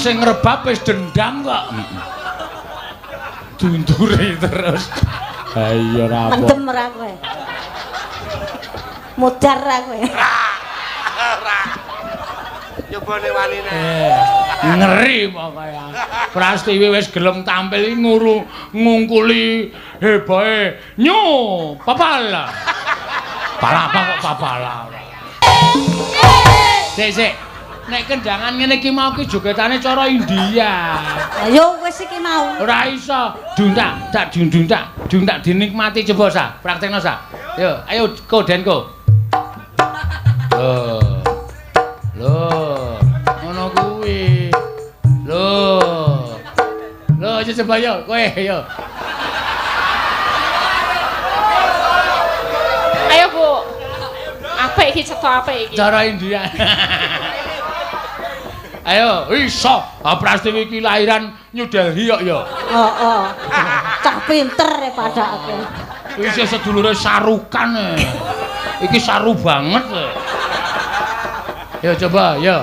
Sing ngrebab wis dendam kok. Dundure terus. Ha iya ora apa. Mendem ora kowe. Mudar ra kowe. Ora. Nyobane wanine. Ngeri pokoke. Prastiwi wis gelem tampil iki nguru ngungkuli hebohe nyu papala. Palapa kok papala. Sik sik. Nek kendangan ngene iki mau ki jogetane cara India. Ya wis iki mau. Ora iso. Duntak, tak dunduntak, duntak dinikmati coba sa, praktekno sa. Yo, ayo ko Denko. Lho. Lho, ngono kuwi. Lho. Lho, coba yo kowe yo. Ayo, Bu. Apik iki cetha apik iki. Cara India. Ayo, iso. Prastiwi iki lahiran New Delhi kok ya. Heeh. Cah pinter e padake. Isih sedulure sarukan. Iki saru banget. Yo coba, yo.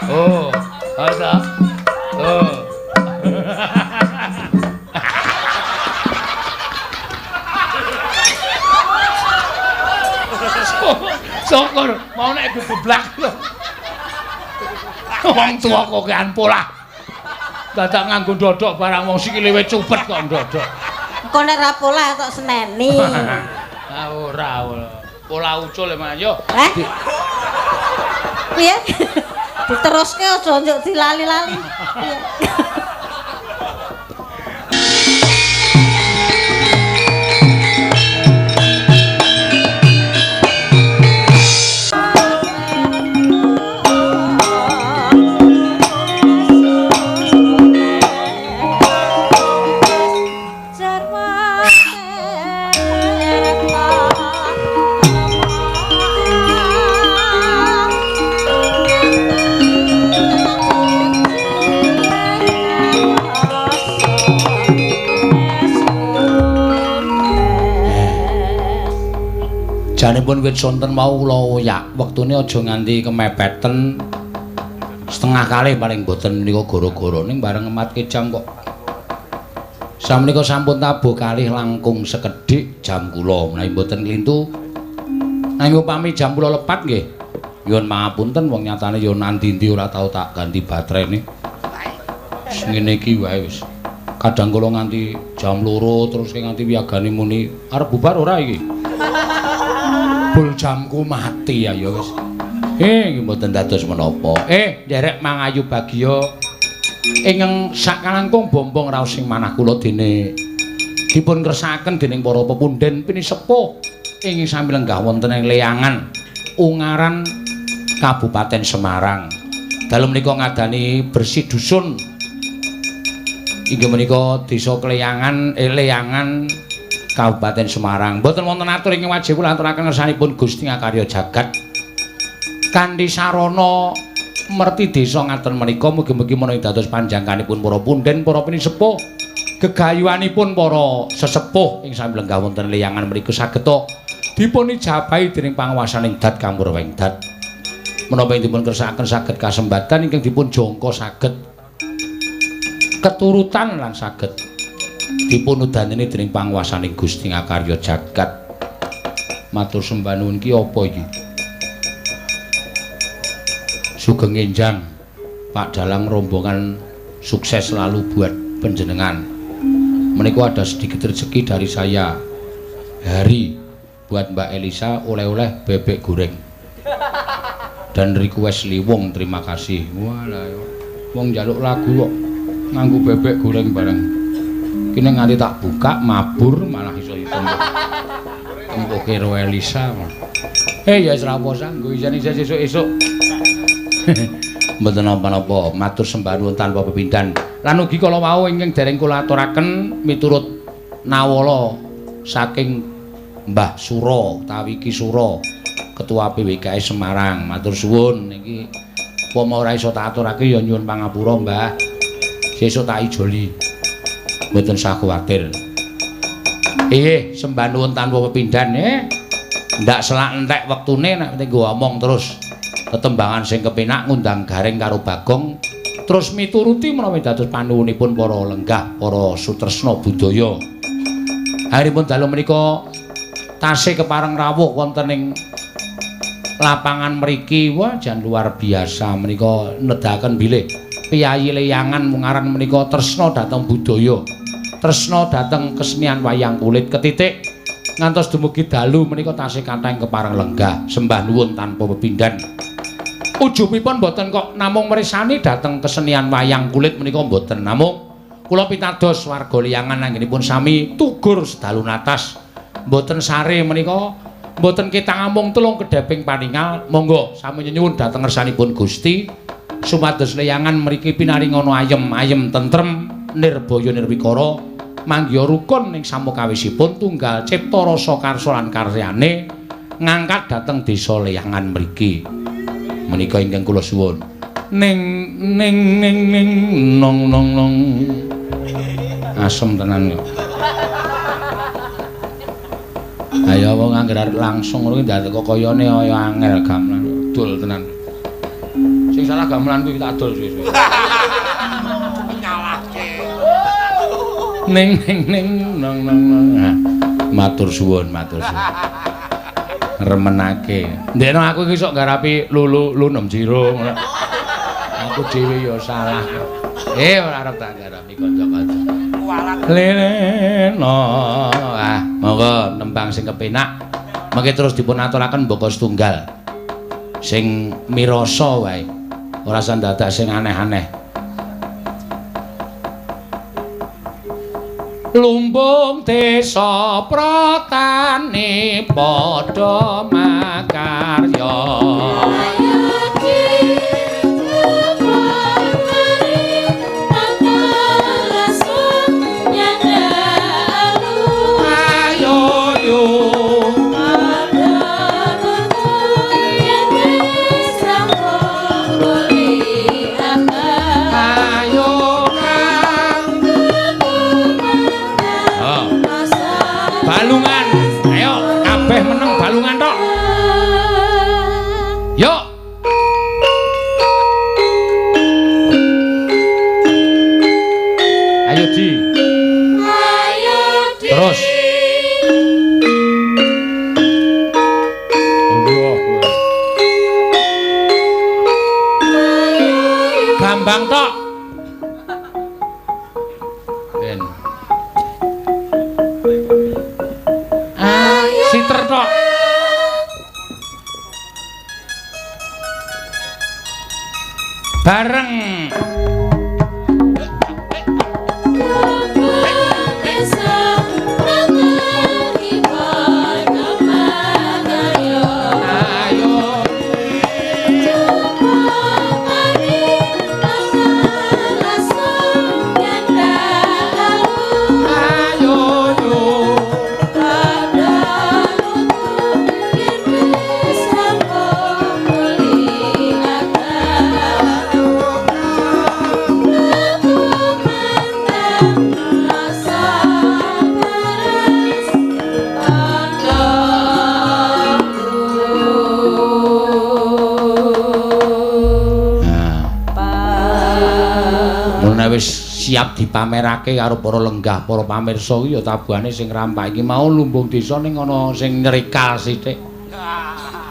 Oh, ada. Oh. Syukur mau nek geblak lho. Wong tuwa kokean polah. Dadak nganggo ndodhok barang wong sikile wis cupet kok ndodhok. Engko nek ra polah kok seneni. Ah ora ora. Polah ucul e yo. Eh? Piye? Diteruske aja njuk dilali-lali. Piye? Janipun wit sonten mau kula oyak, wektune aja nganti kemepeten setengah kalih paling boten menika gara-gara ning bareng ngematke jam kok. Samenika sampun tabuh kalih langkung sekedhik jam kula menawi boten klintu. Nanging upami jam kula lepat nggih, nyuwun pangapunten wong nyatane ya nandi-ndi ora tau tak ganti baterene. Wis ngene iki wae wis. Kadang kula nganti jam 2 terus nganti wiyagane muni arep bubar ora iki. Bul jamku mati ya ya wis. Iki mboten dados menapa. Nderek mangayu bagya ingkang sakalangkung bombong raos ing manah kula dene dipun kersakaken dening para pepundhen pinisepuh ingkang sami lenggah wonten ing Leyangan Ungaran Kabupaten Semarang. Dalu menika ngadani bersih dusun. Inggih menika desa Kleyangan, Leyangan Kabupaten Semarang. Mboten wonten atur ingkang wajib kula aturaken ngersanipun Gusti ngakarya jagat. Kanthi sarana merti desa ngaten menika mugi-mugi menawi dados panjangkanipun para punden, para pinisepuh, gegayuhanipun para sesepuh ing sami lenggah wonten Leyangan mriku saged dipun ijabahi dening panguwasaning dat kamurweng dat. Menapa ing dipun kersakaken saged kasembatan ingkang dipun jangka saged keturutan lan saged dipun udaneni dening panguwasaning Gusti ngakarya jagat. Matur sembah nuwun ki apa iki? Sugeng enjang Pak Dalang rombongan sukses selalu buat penjenengan. Menika ada sedikit rezeki dari saya Hari buat Mbak Elisa oleh-oleh bebek goreng dan request liwung terima kasih. Walah wong njaluk lagu kok nganggo bebek goreng bareng. Kene nganti tak buka mabur malah iso ditempuh. Tempuhke karo Elisa. Ya wis ra apa nggo isen-isen sesuk-esuk. Mboten napa-napa, matur sembah nuwun tanpa pepindhan. Lan ugi kala wau ingkang dereng kula aturaken miturut nawala saking Mbah Suro utawi Ki Suro, Ketua PWKS Semarang. Matur suwun niki upama ora iso tak aturake ya nyuwun pangapura, Mbah. Sesuk tak ijoli. Mboten usah kuwatir. Sembah nuwun tanpa pepindhan. Ndak selak entek wektune nek nggo omong terus tetembangan sing kepenak ngundang Gareng karo Bagong terus mituruti menawi dados panuwunipun para lenggah, para sutresna budaya. Akhiripun dalu menika tasih kepareng rawuh wonten ing lapangan mriki. Wah, jan luar biasa menika nedahaken bilih piyayi Leyangan Ungaran menika tresna dhateng budaya, tresna dhateng kesenian wayang kulit ketitik ngantos dumugi dalu menika tasih kathah ing kepareng lenggah. Sembah nuwun tanpa pepindhan. Ujubipun mboten kok namung mresani dhateng kesenian wayang kulit menika mboten, namung kula pitados warga Leyangan anggenipun sami tugur sedalu natas mboten sare menika mboten ketang amung telung kedheping paningal. Monggo sami nyuwun dhateng ngersanipun Gusti supados Leyangan mriki pinaringana ayem-ayem tentrem nirbaya nirwikara manggiha rukun ing samukawisipun tunggal cipta rasa karsa lan karyane ngangkat dhateng desa Leyangan mriki. Menika ingkang kula suwun. Ning ning ning ning nong nong nong. Asem tenan kok. Ayo wong angger arep langsung ngono ki ndadak kok kayane kaya angel gamelan dol tenan. Sing salah gamelan kuwi tak dol suwe-suwe. Nyalahke. Ning ning ning nong nong nong. Matur suwun, matur suwun. Remenake. Ndekno aku iki sok garapi lulu lunem jiro ngono. Aku dhewe ya salah. Ora arep tak garapi kanca-kanca. Leleno. Ah, monggo nembang sing kepenak. Mengke terus dipun aturaken mbaka setunggal. Sing mirasa wae. Ora usah dadak sing aneh-aneh. Lumbung desa pratane padha makarya. Ayo yo ayo kang oh. Balungan, ayo kabeh meneng balungan tok. Yuk. Ayo di. Terus. Allah. Gambang tok. Ben. Ah, siter tok. Bareng. Ayo. Ayo yo. Nah. Wis siap dipamerake karo para lenggah, para pamirsa iki ya tabuhane sing rampak iki mau lumbung desa ning ana sing nyerikal sithik.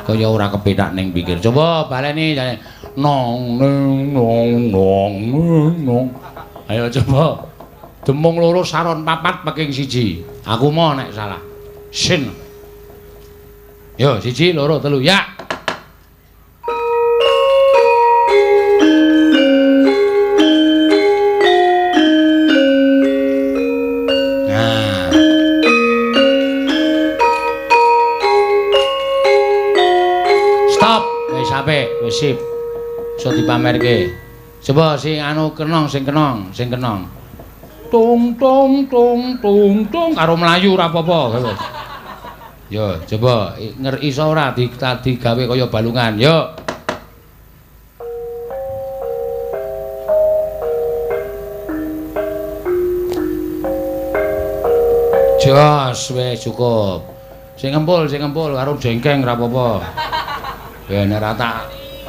Kaya ora kepenak ning pikir. Coba baleni jane. Nong ning nong nong nong. Ayo coba. Demung loro saron papat peking siji. Aku mau nek salah. Sin. Yo 1 2 3 ya. Nah. Stop, wis apik, wis sip. Iso dipamerke. Coba sing anu kenong, sing kenong, sing kenong. Tung tung tung tung tung karo mlayu ora apa-apa. Yo, coba iso ora digawe kaya balungan. Yo. Jos wis cukup. Sing ngempul karo jengkeng ora apa-apa. Ya nek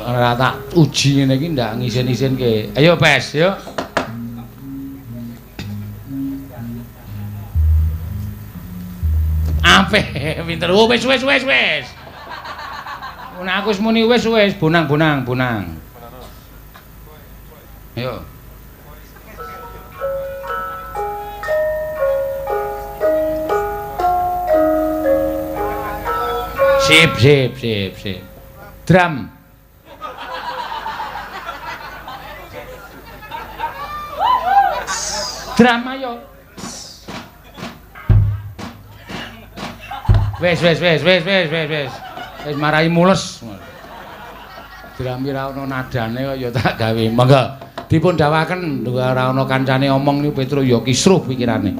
ora tak uji ngene iki ndak ngisin-isinke. Ayo Pes, yuk. Apik, pinter. Oh, wis. Nek aku wis muni wis, bonang. Ayo. Sip. Drum. Drum ayo. Wis. Wis marai mules. Drum ora ana nadane kok ya tak gawe. Monggo dipun dawaken ora ana kancane omong niku Petro ya kisruh pikirane.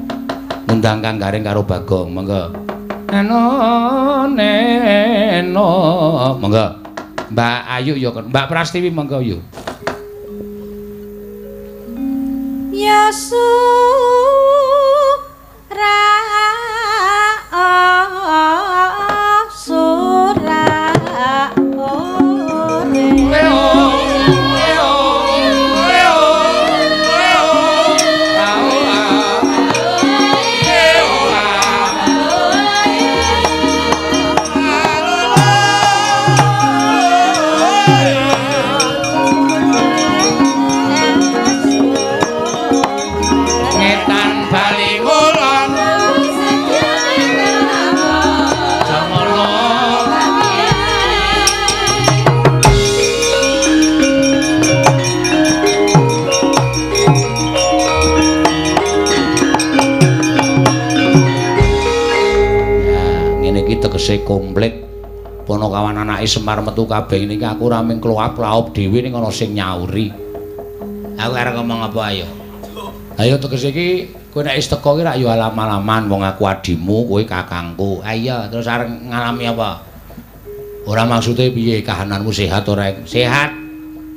Ngundang Kang Gareng karo Bagong, monggo. Eno neno. Monggo. Mbak Ayu ya Mbak Prastiwi monggo yo. Ya sura ore. Tegese komplit Ponokawan anake Semar metu kabeh niki aku ora mung kloap-laop dhewe ning ana sing nyauri. Aku arep ngomong apa ayo? Ayo tegese iki kowe nek wis teko ki rak yo alam-alaman wong aku adimu, kowe kakangku. Ayo terus arep ngalami apa? Ora maksude piye kahananmu sehat ora? Sehat.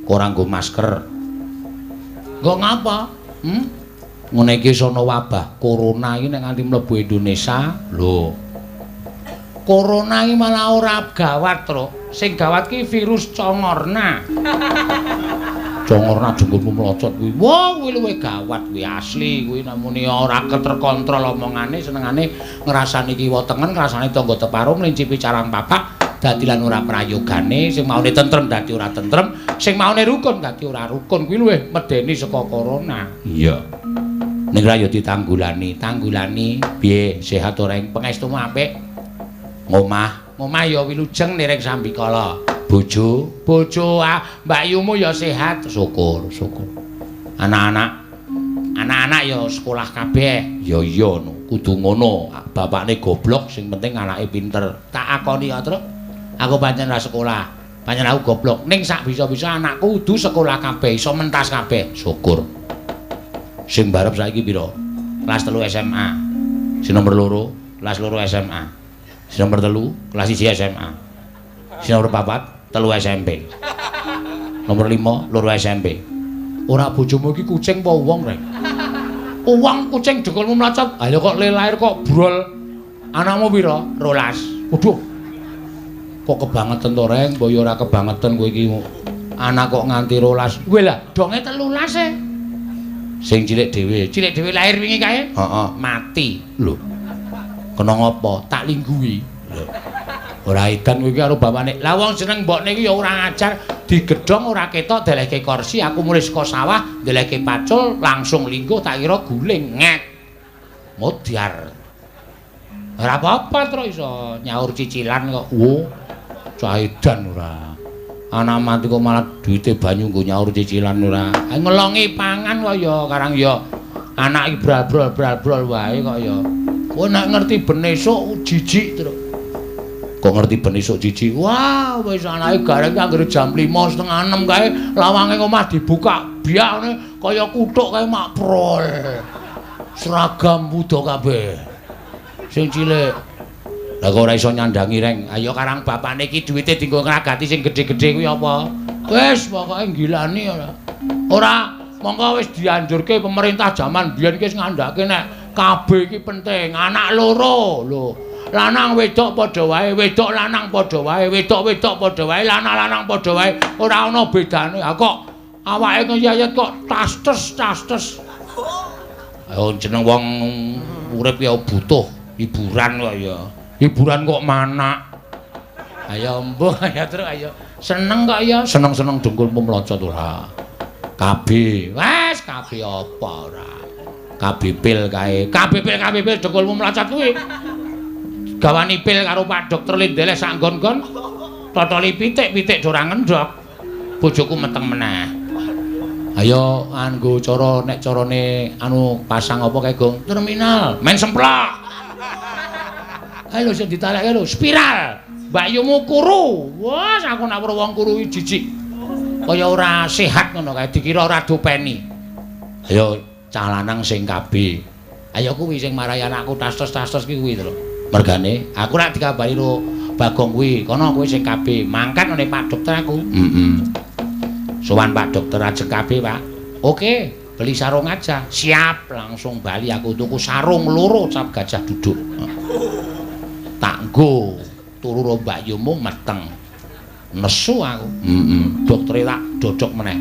Kok ora nggo masker. Nggo ngapa? Ngene iki sono wabah corona iki nek nganti mlebu Indonesia, lho. Corona iki malah ora gawat, Truk. Sing gawat ki virus congorna. Congorna jengkulmu mlocot kuwi. Wah, kuwi luwih gawat kuwi asli kuwi namune ora terkontrol omongane, senengane ngrasani kiwa tengen, ngrasani tangga teparo, mlincipi carang papak, dadi lan ora prayogane, sing maune tentrem dadi ora tentrem, sing maune rukun dadi ora rukun. Kuwi luwih medeni saka corona. Iya. Ning ra yo ditanggulani, tanggulani piye sehat ora ing pangestumu apik. Ngomah ya wilujeng niring sambikala. Bojo, ah, mbakyumu ya sehat, syukur. Anak-anak ya sekolah kabeh. Ya iya no, kudu ngono. Bapakne goblok sing penting anake pinter. Tak akoni ya, Truk. Aku pancen ora sekolah. Pancen aku goblok. Ning sak bisa-bisa anakku kudu sekolah kabeh, iso mentas kabeh. Syukur. Sing barep saiki pira? Kelas 3 SMA. Sing nomor 2, kelas 2 SMA. Sing nomor 3 kelas 1 SMA. Sing nomor 4 3 SMP. Nomor 5 2 SMP. Ora bojomu iki kucing apa wong, Rek? Wong kucing dengkulmu mlocot. Ha kok le lahir kok brol. Anakmu pira? 12. Waduh. Kok kebangetan to, Reng? Mbok ya ora kebangetan kowe iki. Anak kok nganti 12. Weh lah, donge 13 e. Sing cilik dhewe. Cilik dhewe lahir wingi kae? Heeh, mati. Lho. Kena ngopo? Tak lingguhi. Lho. Ora edan kowe iki karo bapakne. Lah wong jeneng mbokne iki ya ora ngajar, digedhong ora ketok delehke kursi, aku mulih saka sawah, delehke pacul, langsung lingguh tak kira guling ngek. Modyar. Ora apa-apa terus iso nyaur cicilan kok. Wo. Cah edan ora. Anak mati kok malah duwite banyu nggo nyaur cicilan ora. Ngelongi pangan kok ya karang ya. Anak iki bral-brol wae kok ya. Kowe nek ngerti ben esuk jijik terus. Kok ngerti ben esuk jijik? Wah, wis anake Gareng anggere jam 5:30 kae lawange omah dibuka biak ngene kaya kuthuk kae makprol. Seragam wuda kabeh. Sing cilik. Lah kok ora iso nyandangi, Reng. Ayo karang bapakne iki duwite dienggo ngragati sing gedhe-gedhe kuwi apa? Wis pokoke nggilani ora. Ora, mongko wis dianjurke pemerintah jaman biyen iki wis ngandhake nek KB iki penting, anak loro lho. Lanang wedok padha wae, wedok lanang padha wae, wedok-wedok padha wae, lanang-lanang padha wae, ora ana bedane. Ha kok awake ngeyayet kok tas-tes. Ayo jeneng wong urip ya butuh hiburan kok ya. Hiburan kok manak. Ayo mbuh ya terus ayo. Seneng kok ya, seneng-seneng dengkulmu mlocot ora. KB, wes KB apa ora? KB pil kae. KB pil dengkulmu mlocot kuwi. Gawani pil karo Pak Dokter Lindele sak nggon-nggon. Totoli pitik-pitik ora ngendhok. Bojoku meteng meneh. Ayo nganggo cara nek carane anu pasang apa kae, Gong? Terminal, main semplok. Ayo sing ditalekke lho, spiral. Mbakyumu kuru. Wah, aku nek weruh wong kuru iki jijik. Kaya ora sehat ngono kae, dikira ora dopeni. Ayo cah lanang sing KB. Ayo kuwi sing marai anakku tas-tas ki kuwi lho. Mergane aku nek dikabari ro Bagong kuwi, kono kowe sing KB, mangkat ngene Pak Dokter aku. Heeh. Sowan Pak Dokter ajeng KB, Pak. Oke, beli sarung aja. Siap, langsung bali aku tuku sarung loro cap gajah duduk. Tak nggo turu ro mbakyumu meteng. Nesu aku. Heeh. Doktere tak dodok meneh.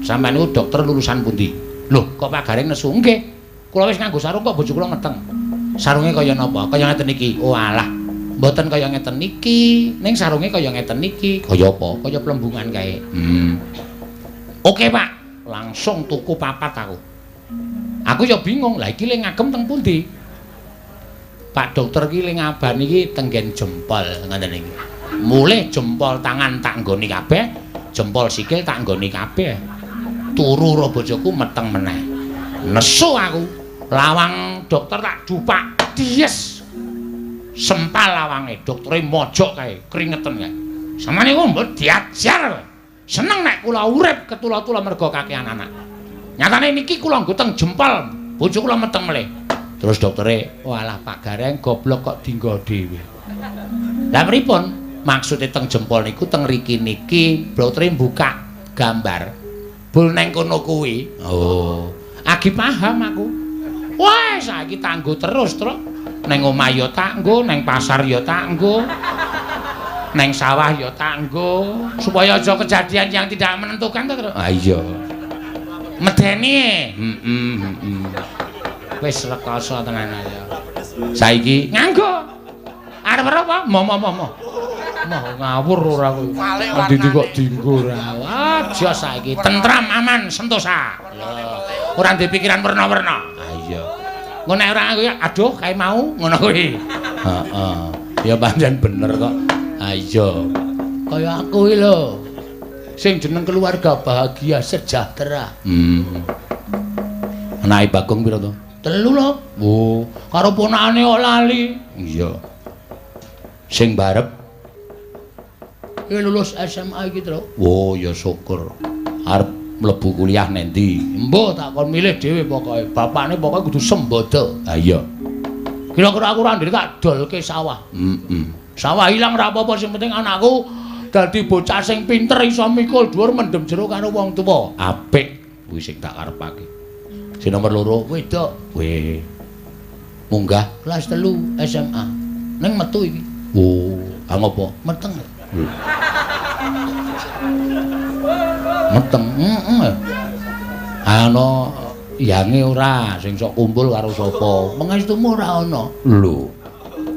Sampeyan niku dokter lulusan pundi? Lho, kok Pak Gareng nesu? Nggih. Kula wis nganggo sarung kok bojo kula meteng. Sarunge kaya napa? Kaya ngeten iki. Oh alah. Mboten kaya ngeten iki. Ning sarunge kaya ngeten iki. Kaya apa? Kaya plembungan kae. Oke, Pak. Langsung tuku papat aku. Aku ya bingung. Lah iki le ngagem teng pundi? Pak dokter iki le ngabani iki tenggen jempol ngoten iki. Mulih jempol tangan tak nggoni kabeh, jempol sikil tak nggoni kabeh. Turu ro bojoku meteng meneh. Nesu aku. Lawang dokter tak dupak, dies. Sempal lawange, doktere mojok kae, kringeten kae. Samane niku mbok diajar. Seneng nek kula urip ketula-tula mergo kakean anak. Nyatane niki kula nggo teng jempol, bojo kula meteng melih. Terus doktere, walah Pak Gareng goblok kok dinggo dhewe. Lah pripun? Maksude teng jempol niku teng riki niki, doktere buka gambar. Bul neng kono kuwi. Oh, agi paham aku. Wah, saiki tanggo terus, Truk. Neng omah ya tanggo, neng pasar ya tanggo. Neng sawah ya tanggo, supaya aja kejadian yang tidak menentukan to, Truk. Ah iya. Medeni. Heeh, heeh. Wis rekoso tenan ayo. Saiki nganggo. Arep apa? Mo. Moh ngawur ora kowe. Endi kok dinggo ora. Aja saiki tentram aman sentosa. Ora ndek pikiran werna-werna. Ah iya. Engko nek ora aku ya aduh kae mau ngono kuwi. Heeh. Ya pancen bener kok. Ah iya. Kaya aku iki lho. Sing jeneng keluarga bahagia sejahtera. Anake Bagong pira to? 3 lho. Oh, karo ponakane kok lali. Iya. Sing barep iki lulus SMA iki, Truk. Oh, ya syukur. Arep mlebu kuliah nendi? Embuh tak kon milih dhewe pokoke. Bapakne pokoke kudu sembodo. Ha iya. Kira-kira aku ora ndek tak dolke sawah. Heeh. Sawah ilang ora apa-apa, sing penting anakku dadi bocah sing pinter iso mikul dhuwur mendem jero karo wong tuwa. Apik kuwi sing tak karepake. Sing nomor 2 wedok. Weh. Munggah kelas 3 SMA. Ning metu iki. Oh, ha ngopo? Meteng. Meteng. Heeh. Ana yange ora sing sok kumpul karo sapa? Mengestumu ora ana. Lho.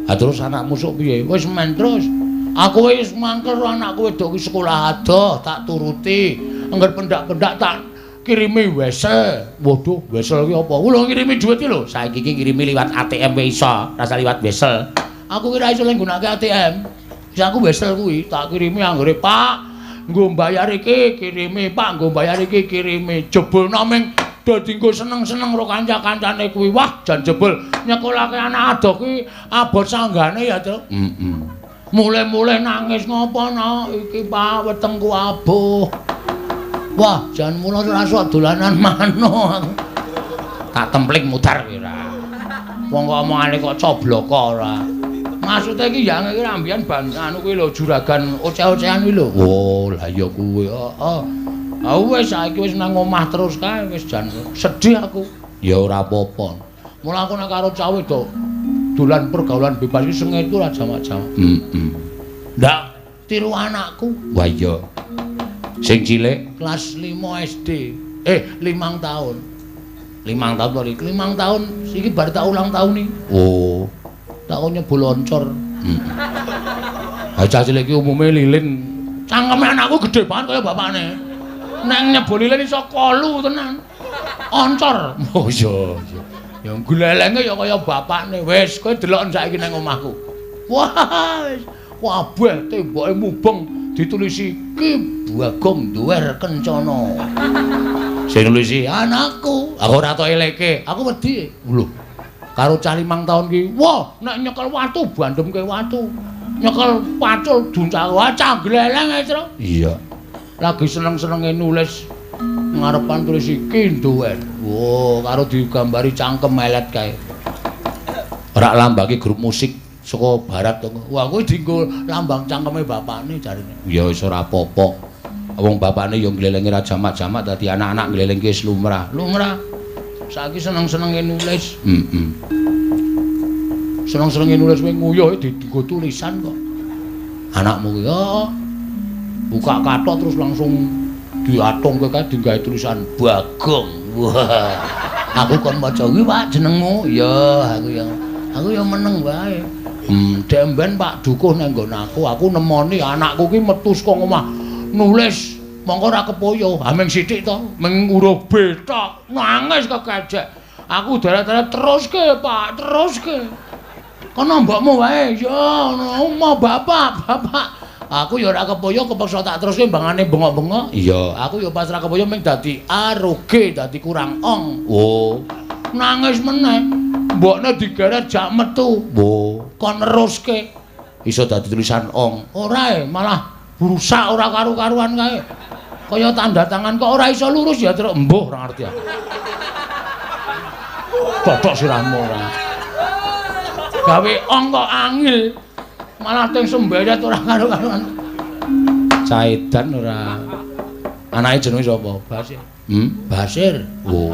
Ha terus anakmu sok piye? Wis men terus. Aku wis mangkel anakku wedok ki sekolah adoh, tak turuti. Angger pendak-pendak tak kirimi wesel. Waduh, wesel ki apa? Lho ngirimi dhuwit ki lho. Saiki ki ngirimi liwat ATM wae iso, rasa liwat wesel. Aku kira iso nggunakake ATM. Wis aku wesel kuwi tak kirimi anggere Pak, nggo mbayar iki kirimi, Pak, nggo mbayar iki kirimi. Jebul naming dadi nggo seneng-seneng karo kanca-kancane kuwi. Wah, jan jebul nyekolahke anak adoh kuwi abot sanggane ya, Truk. Heeh. Mulih-mulih nangis ngopo no? Iki Pak wetengku abuh. Wah, jan mula ora sok dolanan manuk. Tak templing mudar kuwi ora. Wong kok omongane kok cobloko ora. Maksude iki yang iki rambian ban anu kuwi lho juragan oceh-ocehan kuwi lho. Oh, lah ya kuwi. Heeh. Ha wis saiki wis nang omah terus kae wis jan sedih aku. Ya ora apa-apa. Mula aku nek karo cah wedok Dolan pergaulan bebas iki sengit ora jamak-jamak. Heeh. Ndak tiru anakku. Wah iya. Sing cilik kelas 5 SD. 5 tahun. 5 tahun to iki. 5 tahun iki bar tak ulang tahun iki. Oh. Tak kon nyebul oncor. Heeh. Ha cah cilik iki umume lilin. Cangkeme anakku gedhe banget kaya bapakne. Nek nyebul lilin iso kolu tenan. Oncor. Oh iya iya. Ya glelenge ya kaya bapakne. Wis kowe delok saiki nang omahku. Wah wis kabeh temboke mubeng ditulisi Ki Bagong Duwer Kencana. Sing nulisi anakku. Aku ora tok eleke. Aku wedi. Lho. Karo cah 5 tahun ki. Wah, nek nyekel watu bandemke watu. Nyekel pacul duncak. Wah, cah gleleng e, Tru. Iya. Lagi seneng-senenge nulis ngarepan tulis iki Duwer. Wo, karo digambari cangkem melet kae. Ora lambangke grup musik saka barat to. Wah, kuwi dienggo lambang cangkeme bapakne jarine. Ya wis ora apa-apa. Wong bapakne ya nglelengi ra jamak-jamak dadi anak-anak nglelengke wis lumrah. Lumrah. Saiki seneng-senenge nulis. Heeh. Seneng-senenge nulis kowe nguyuh dienggo tulisan kok. Anakmu kuwi ya buka kathok terus langsung diatungke kae digawe tulisan Bagong. Wah. Aku kon maca kuwi Pak jenengmu. Ya, aku ya meneng wae. Demben Pak Dukuh nang nggon aku nemoni anakku ki metu saka omah nulis mongko ora kepoyo, ha ming sithik to, ming huruf B tok, nangis kekejek. Aku deret-deret teruske, Pak, teruske. Kono mbokmu wae, ya ngono, bapak, bapak. Aku ya ora kepoyo kepeksa tak teruske mbangane bengok-bengok. Iya, aku ya pas ora kepoyo ming dadi A ro G dadi kurang ong. Oh. Nangis meneh. Mbokne digeret jak metu. Wo, kon neruske. Iso dadi tulisan ong. Ora e, malah rusak ora karu-karuan kae. Kaya tanda tangan kok ora iso lurus ya terus embuh ora ngerti aku. Totok sirahmu ora. Gawe ong kok angil. Malah teng semberet ora karu-karuan. Caidan ora. Anake jenenge sapa? Basir. Basir. Oh.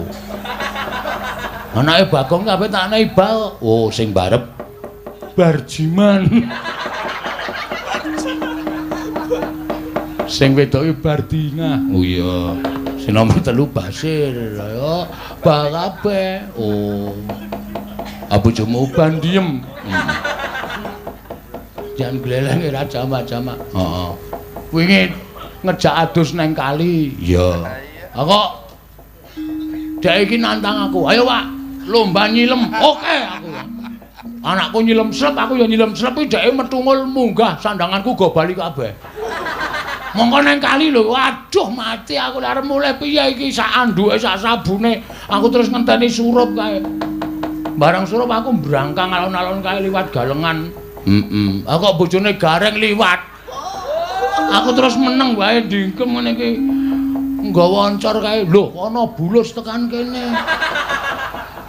Anake Bagong kabeh tak anahi bal. Oh, sing barep Barjiman. Sing wedok iki Bardingah. Oh iya. Sing nomor 3 Basir. Ayo bal kabeh. Oh. Bojomu bandiem. Jan glelenge ra jamak-jamak. Heeh. Wingi ngejak adus nang kali. Iya. Ha kok dek iki nantang aku. Ayo, Pak, lomba nyilem. Oke aku. Anakku nyilem slep, aku ya nyilem slep iki dheke metungul munggah sandanganku go bali kabeh. Mongko nang kali lho. Waduh mati aku lha arep mulih piye iki sak anduke sak sabune. Aku terus ngenteni surup kae. Barang surup aku mbrangkang alon-alon kae liwat galengan. Heeh. Aku kok bojone Gareng liwat. Aku terus meneng wae dingkem ngene iki. Nggawa oncor kae. Lho, ana bulus tekan kene.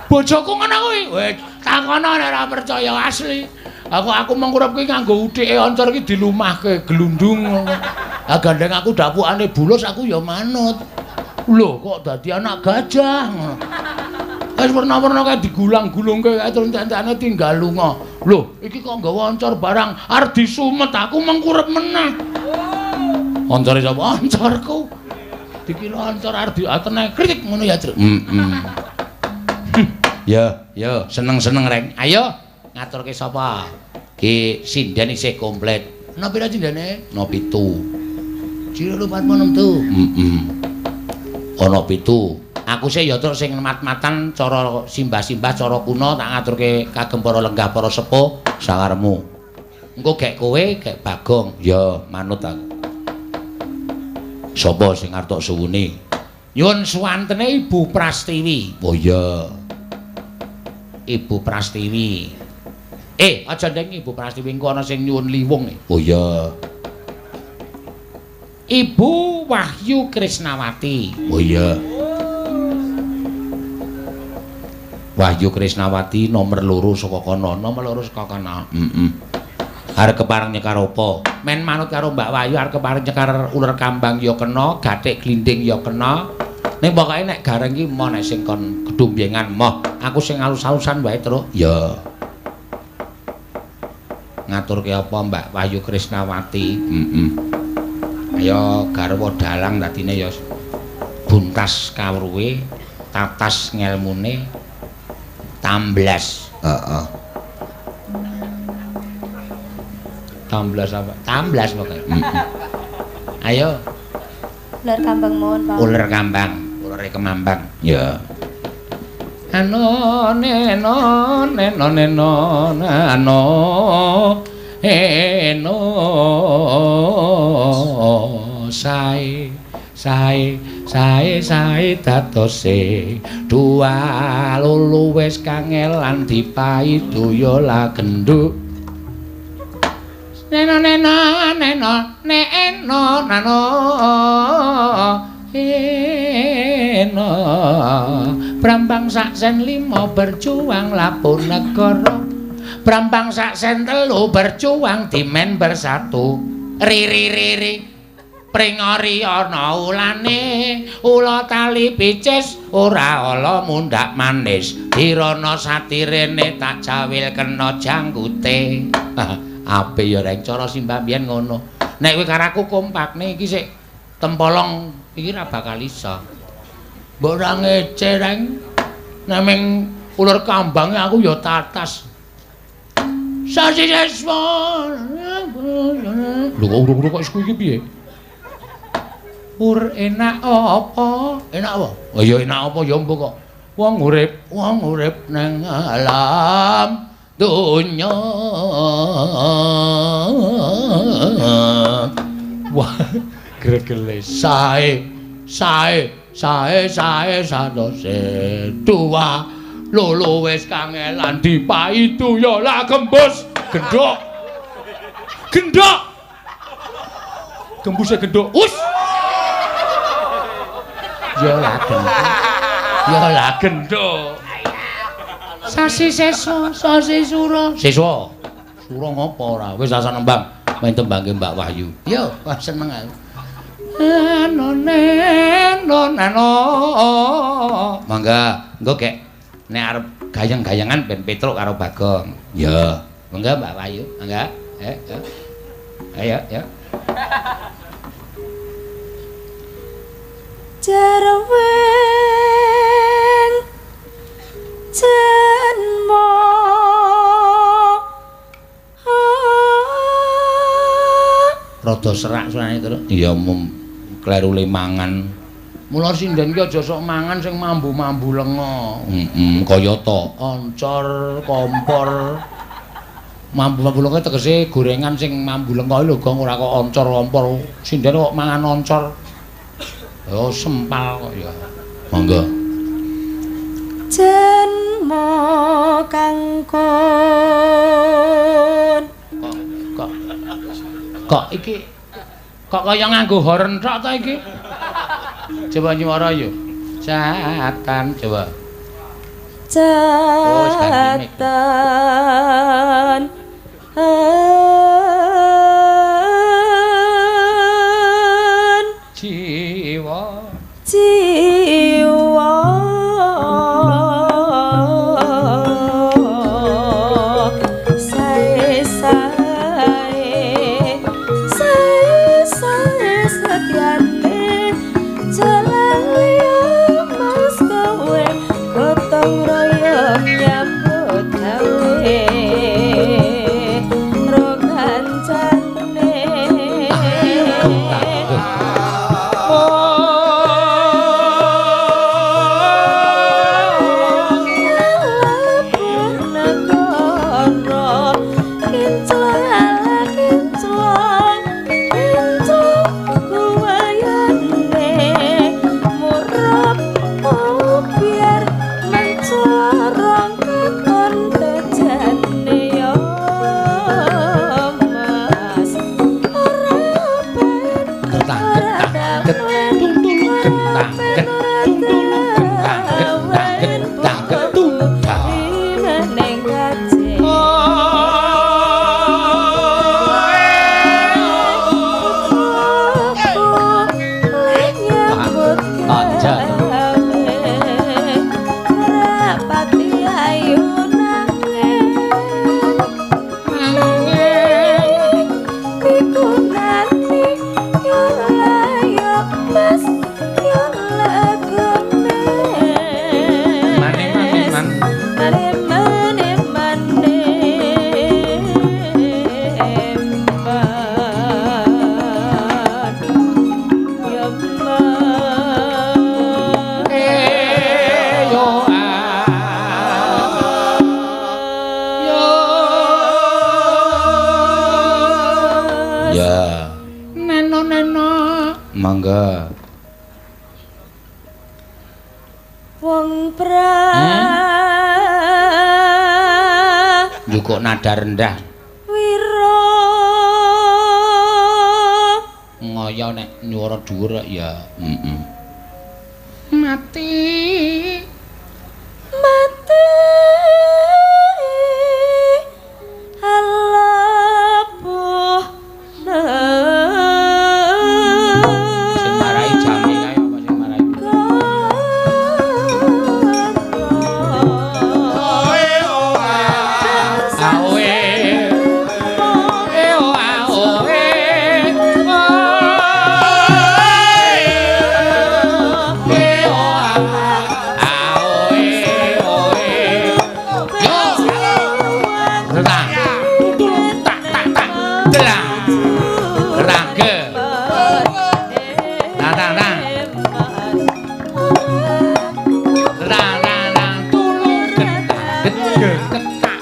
Bojoku ngono kuwi. Wis takono nek ora percaya asli. Aku mengkurep kuwi nganggo uthike oncor iki dilumahke glundung ngono. Ha gandeng aku dapukane bulus aku ya manut. Lho, kok dadi anak gajah ngono. Wis werna-werna kae digulang-gulungke kae terus entek-entekane tinggal lunga. Lho, iki kok nggawa oncor barang arep disumet aku mengkurep meneh. Oncore sapa? Oncorku. Dikira oncor arep diatene kritik ngono ya, Tru. Heeh. Ya, ya, seneng-seneng reng. Ayo ngaturke sapa? Ki sinden isih komplit. Ana pira sindene? Ana 7. 2 4 6 tu. Heeh. Ana 7. Aku sih ya terus sing mat-matan cara simbah-simbah cara kuno tak ngaturke kagem para lenggah para sepuh sakaremu. Engko gek kowe, gek Bagong. Ya, manut aku. Sapa sing arep tok suwuni? Nyuwun suwantene Ibu Prastiwi. Oh iya. Ibu Prastiwi. Aja ndeng Ibu Prastiwi engko ana sing nyuwun liwung. Oh iya. Ibu Wahyu Krisnawati. Oh iya. Wahyu Krisnawati nomor 2 saka kono, nomor 2 saka kono. Heeh. Arep kepareng nyekar apa? Men manut karo Mbak Wahyu arep kepareng nyekar uler kambang ya kena, gathik glinding ya kena. Ning pokoke nek Gareng iki moh nek sing kon gedhumbyengan moh. Aku sing alus-alusan wae, Truk. Ya. Ngaturke apa Mbak Wahyu Krisnawati? Heeh. Ayo garwa dalang dadine ya buntas kawruhe, tatas ngelmune, tamblas. Heeh. Tamblas apa? Tamblas pokoke. Heeh. Ayo. Uler kambang mohon, Pak. Uler kambang, ulere kemambang. Ya. Ano neno neno neno nano eno sae sae sae sae dadose dua lulu wis kangelan dipaidu ya la genduk neno neno neno neno nano eno Brambang sak sen 5 berjuang lapor negara, Brambang sak sen 3 berjuang dimen bersatu, riri riri pringori ana ulane ula tali picis ora ala mundhak manis dirana satirene tak jawil kena janggute. Ape ya reng cara simbah biyen ngono. Nek kowe karo aku kompakne iki sik tempolong iki ora bakal iso. Mbok ora ngece reng. Nek ming uler kambange aku ya tatas. Sasi seswa. Lho kok urung-urung kok isku iki piye? Pur enak apa? Enak apa? Oh ya enak apa ya mbok kok. Wong urip nang alam donya. Wah, gregele sae sae sae sae sadose dua lolo wis kangelan dipaidu ya lah gembus gendhok gendhok gembuse gendhok us ya lah gendhok ya lah gendhok sasi seso sasi sura seswa sura ngopo ora wis asa nembang main tembangke Mbak Wahyu yo wah seneng aku. Ano neno nano mangga engko gek nek arep gayeng-gayengan ben Petruk karo Bagong ya mangga Mbak Wahyu mangga ayo ya Jerwing jenmo rada serak suarane terus ya mum klerule mangan. Mula sinden ki aja sok mangan sing mambu-mambu lenga. Heeh, kaya ta oncor, kompor. Mambu-mambu lenga tegese gorengan sing mambu lenga lho, Gong, ora kok oncor kompor. Sinden kok mangan oncor. Ya sempal kok ya. Monggo. Jenmo kangkon. Kok iki kok kaya nganggo horn tok ta iki? Coba nyuwara yo. Catan coba. Catan. Jiwa. Jiwa. Sae sae sae sae setyane jalan liya mas kowe gotong royong nyambut gawe. Wong pra. Njukuk nada rendah. Wira. Ngoyo nek nyuwara dhuwur ya. Heeh. Mati. Mati. Alabuh. Sing marai jame kae apa sing marai? Awe. E o a o e. E o a a o e o e. Yo. Renang. Tak tak tak. Delang. Rangke. Nang nang nang. Rang rang rang tulung ketak gedhe ketak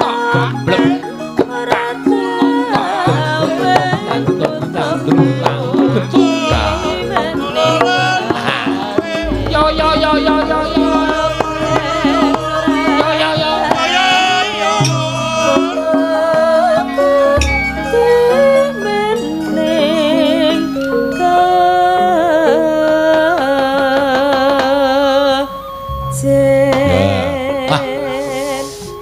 tok gemblek ketak tulung tok gemblek tang tang ketak. Yo yo yo yo yo yo. Yo yo yo. Wah.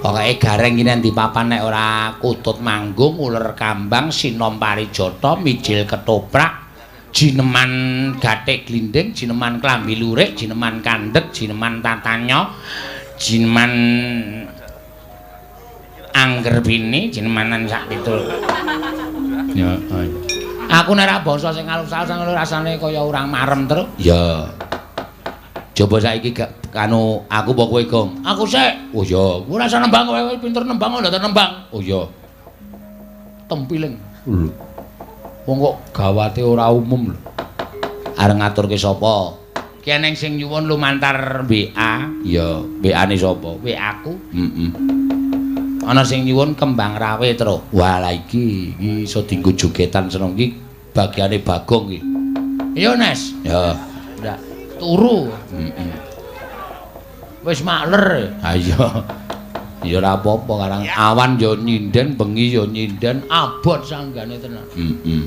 Pokoke gareng iki nang papan nek ora kutut manggung, uler kambang, sinom parijata, mijil ketoprak, jineman gathik glinding, jineman klambi lurik, jineman kandhek, jineman tatanya, jineman angger bini, jinemanan sak pitul. Ya, aku nek ora basa sing alus-alus ngono rasane kaya urang marem terus. Ya. Coba saiki gak kanu aku apa kowe, Gong? Aku sik. Oh iya, kowe ora usah nembang, kowe pinter nembang kok ndak nembang. Oh iya. Tempiling. Lho. Wong kok gawate ora umum lho. Arep ngaturke sapa? Ki eneng sing nyuwun lumantar WA. Ya, WA-ne sapa? WA aku. Heeh. Ana sing nyuwun kembang rawe, Tru. Wah, lah iki iki iso dienggo jogetan seneng iki bagiane Bagong iki. Iya, Nes. Ya. Ndak turu. Heeh. Wis makler. Ha iya. Ya ora apa-apa karang awan ya nyinden, bengi ya nyinden, abot sanggane tenan. Heeh.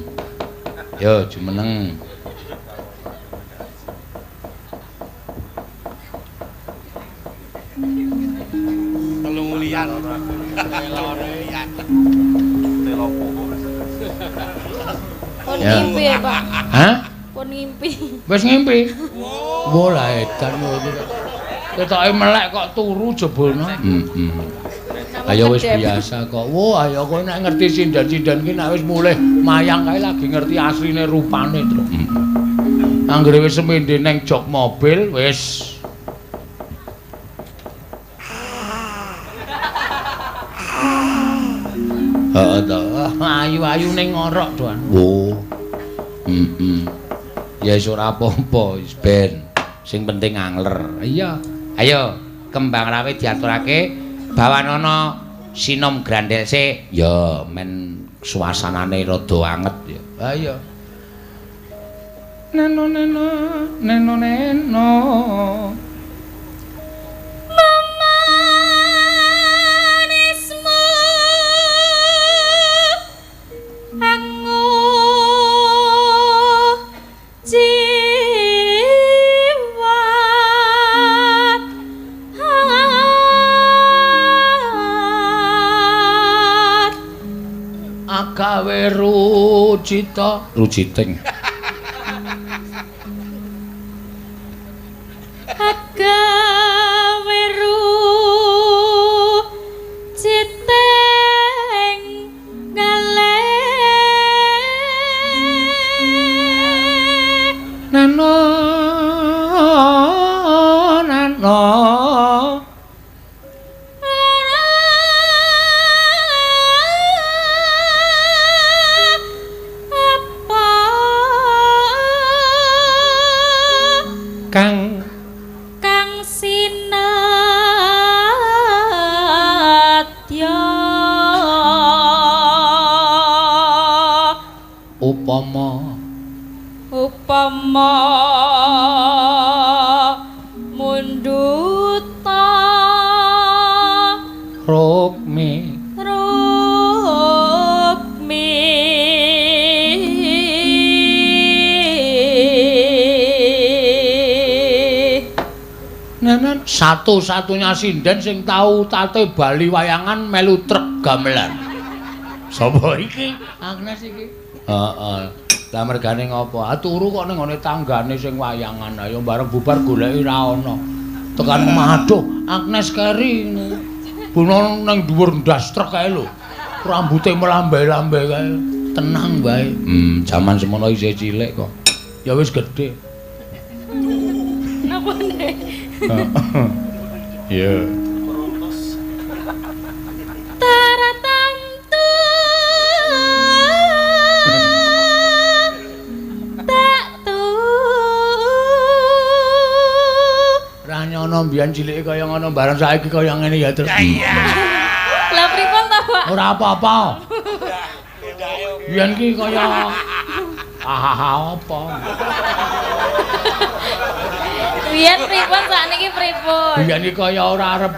Ya jumeneng. Telung ulian. Pun ngimpi ya, Pak. Hah? Pun ngimpi. Wis ngimpi. Wah, lah edan ngono. Ketoke melek kok turu jebulno. Heeh. Ayo wis biasa kok. Wah, ayo kowe nek ngerti sinden-sinden ki nek wis mulih mayang kae lagi ngerti asline rupane, Tru. Anggere wis semende neng jok mobil wis. Heeh to. Ayu-ayu ning ngorok, Duan. Oh. Heeh. Ya wis ora apa-apa, wis ben. Sing penting angler. Iya. Ayo, kembang rawe diaturake bawanana sinom grandel sik. Ya, men suasanane rada anget ya. Ha iya. Neno neno neno neno. Memanismu angu jiwat Agawe rucita ruciting. Agawe ruciting ngalih Neno neno. Apa Kang kang Nenen satu-satunya sinden sing tau tate bali wayangan melu truk gamelan. Sapa iki? Agnes iki. Heeh. Lah mergane ngopo? Ah turu kok ning ngone tanggane sing wayangan. Ayo bareng bubar goleki ra ono. Tekan omah aduh, Agnes keri. Buno ning dhuwur ndas truk kae lho. Rambute melambai-lambai kae. Tenang wae. Jaman semono isih cilik kok. Ya wis gedhe. Napa ne? Iya. Taratamtu tak tu. Ra nyono mbiyen cilike kaya ngono bareng saiki kaya ngene ya terus. Lah pripun ta, Pak? Ora apa-apa. Biyen ki kaya hahaha apa. Biyen pripun sakniki pripun? Biyen iki kaya ora arep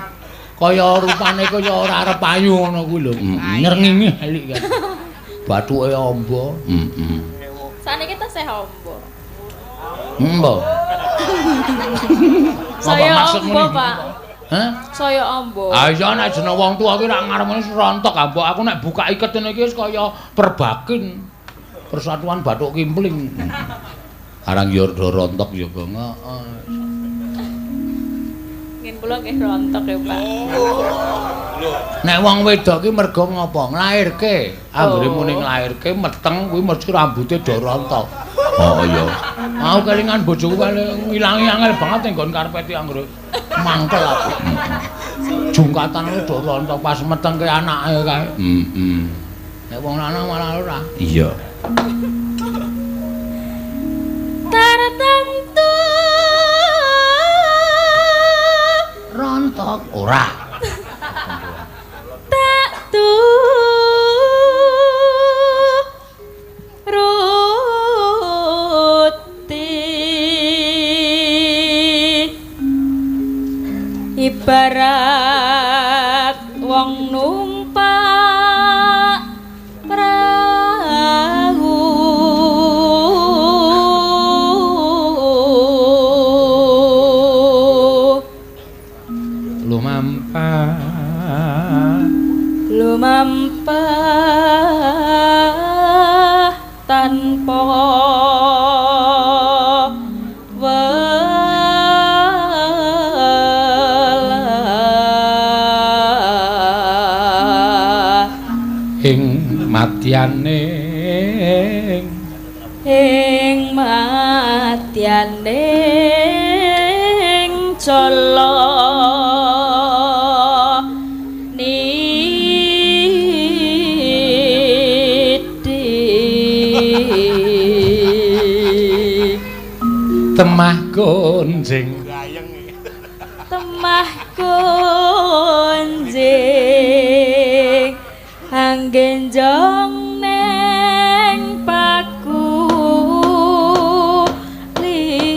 kaya rupane kaya ora arep ayu ngono kuwi lho. Nyrengingi elik kan. Bathuke amba. Heeh. Sakniki tasih amba. Mbo. Saya amba, Pak. Hah? Saya amba. Ah iya nek jeneng wong tuwa ki rak ngarep ngene rontok ambok aku nek buka iket ngene iki wis kaya perbakin. Persatuan Bathuk Kimpling. Arang yo rontok ya, Bang. Heeh. Ngin kula nggih rontok ya, Pak. Nek wong wedok ki mergo ngopo? Nglairke. Anggere muni nglairke meteng kuwi mesti rambute do rontok. Oh iya. Aku kelingan bojoku kale ngilangi angel banget ning nggon karpet anggere mangkel aku. Jungkatane do rontok pas metengke anake kae. Heeh. Nek wong lanang malah ora. Iya. Tartamtu rontok ora. Tak tu ruti ibarat wong numpak prahu. Lumampah tanpa welah ing matyaning ing matyaning jala temah gonjing temah gonjing anggenjong neng paku lingan.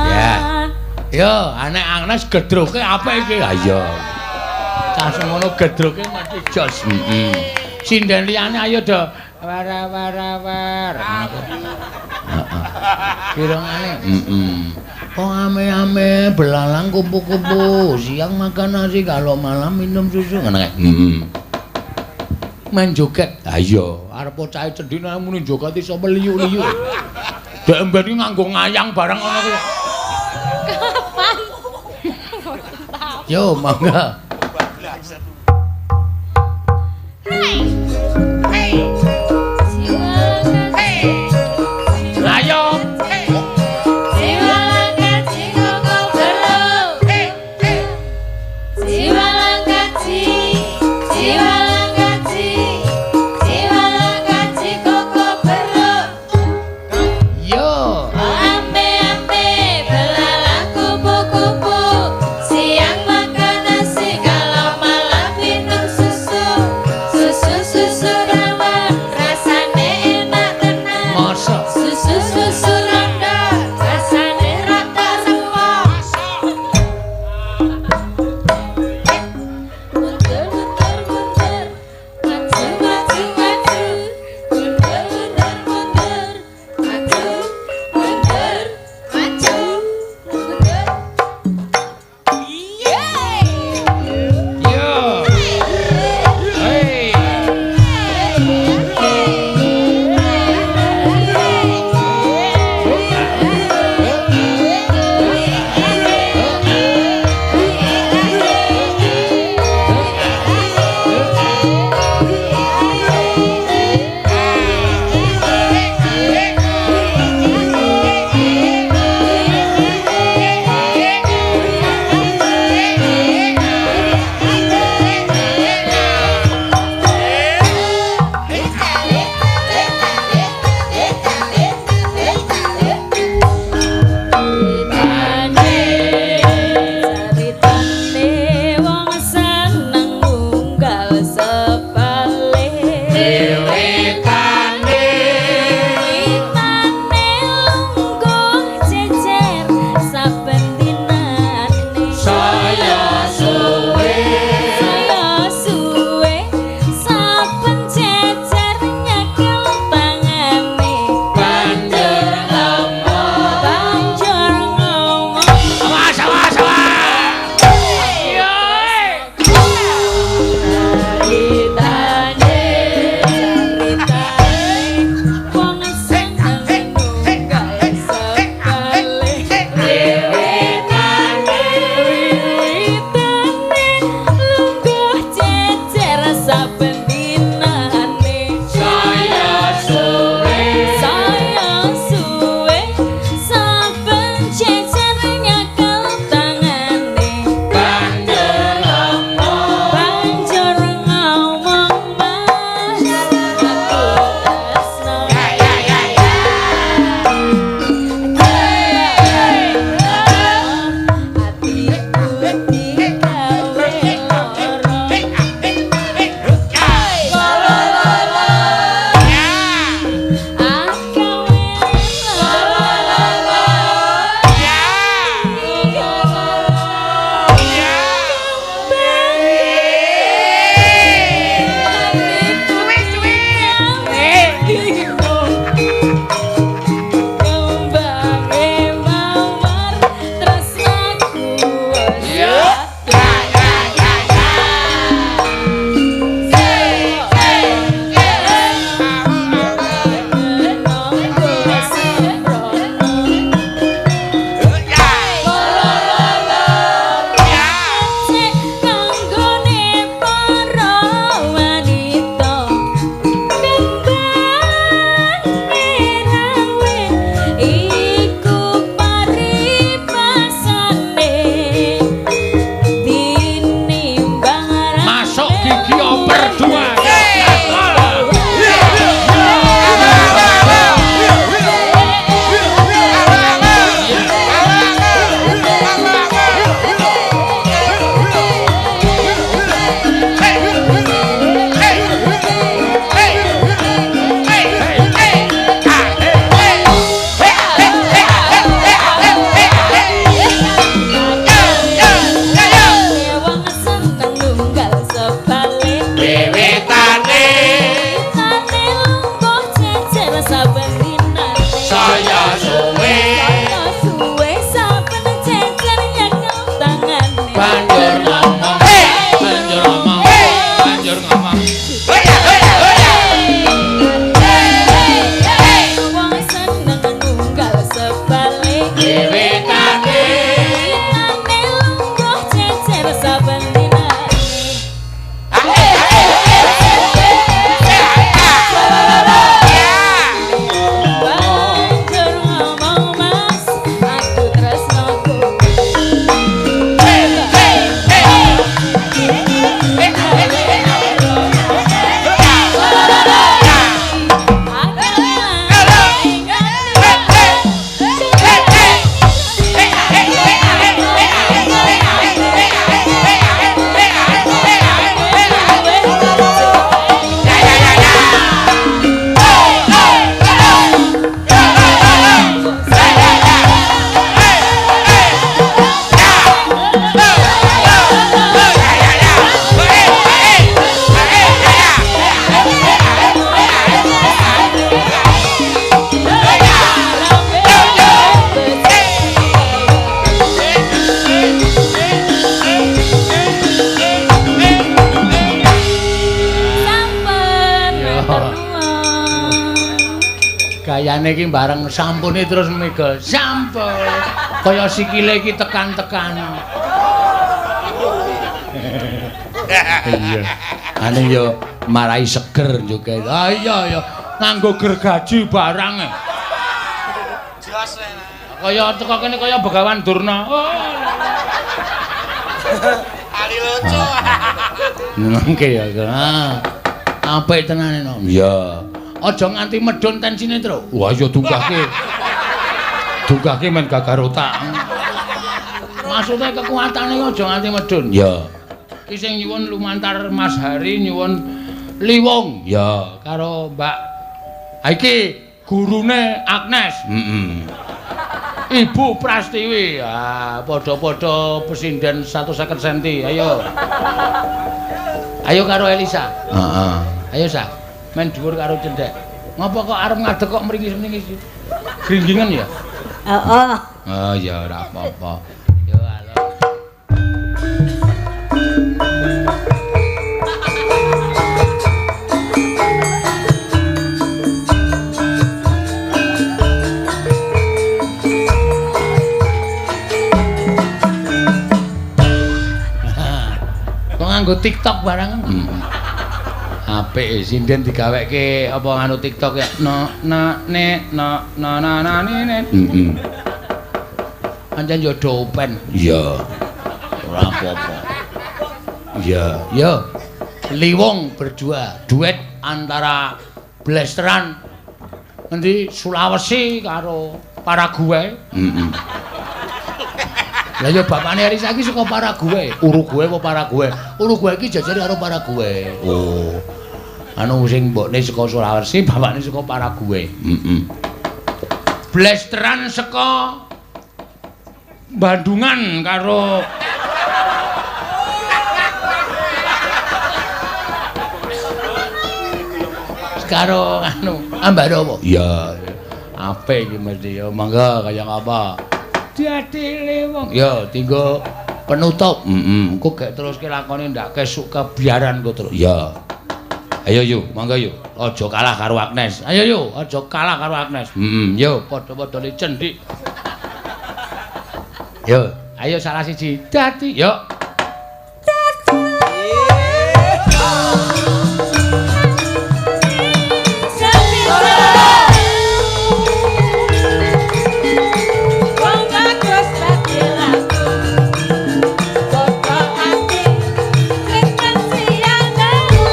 Ya. Yo, anek Agnes gedroke apik iki. Ha iya. Cah semono gedroke mesti jos. Heeh. Sinden liyane ayo do war-war-war. Heeh. Kirangane. Heeh. Oh ame-ame belalang kupu-kupu, siang makan nasi kalau malam minum susu ngono kae. Heeh. Main joget. Ha iya, arep bocah cendhine muni joget iso meliuk-liuk. Dek emben iki nganggo ngayang barang ngono kuwi. Kapan? Yo, mangga. Hey. Hey. Ayo. Ame ame belalang kupu-kupu, siang makan nasi. balik. Wiwitane Wiwitane lungguh jejer saben dinane. Banjur ngomong Mas, aku tresno kowe. Sampun, matur nuwun. Gayane iki bareng sampune terus mega sampun. Kaya sikile iki tekan-tekan. Iya. Ane yo marai seger juga. Ah iya ya, nganggo gergaji barang. Jos enak. Kaya teko kene kaya Begawan Durna. Oh. Ali lucu. Nengke ya. Ah. Apik tenane no. Iya. Aja nganti medhun tensine, Tru. Wah, iya dunggahke. Dunggahke men gagar otak. Maksudnya kekuatane aja nganti medhun. Iya. Ki sing nyuwun lumantar Mas Hari nyuwun Liwung. Ya, karo Mbak. Ha iki gurune Agnes. Heeh. Ibu Prastiwi. Ah, padha-padha pesinden 150 cm. Ayo. Ayo karo Elisa. Heeh. Ayo Sa. Men dhuwur karo cendhek. Ngopo kok arep ngadeg kok mringis-mringis? Gringgingen ya? Heeh. Oh ya ora apa-apa. Yo halo. Kok nganggo TikTok barang? Apik sinden digaweke apa nganu TikTok ya. No na ne no na na na ne ne. Heeh. Pancen yo dopen. Iya. Ora apa-apa. Iya, yo. Liwung berdua, duet antara Blasteran ngendi Sulawesi karo Paraguay. Heeh. Lah ya bapakne Elisa iki saka Paraguay. Uruguay apa Paraguay? Uruguay iki jajare karo Paraguay. Oh. Anu sing mbokne saka Sulawesi, bapakne saka Paraguay. Heeh. Blasteran saka Bandungan karo karo anu Ambarawa. Iya. Apik iki mesti ya. Mangga kaya ngapa? Dadi Liwung. Ya, tinggo penutup. Heeh. Engko gek teruske lakone ndak kesuk kebiaran engko terus. Ya. Ayo yo, mangga yo. Aja kalah karo Agnes. Ayo yo, aja kalah karo Agnes. Heeh, yo padha-padha cendik. Yo, ayo salah siji. Dadi yo. Wong bagus dadi laku. Padha ati tresnan siang dalu.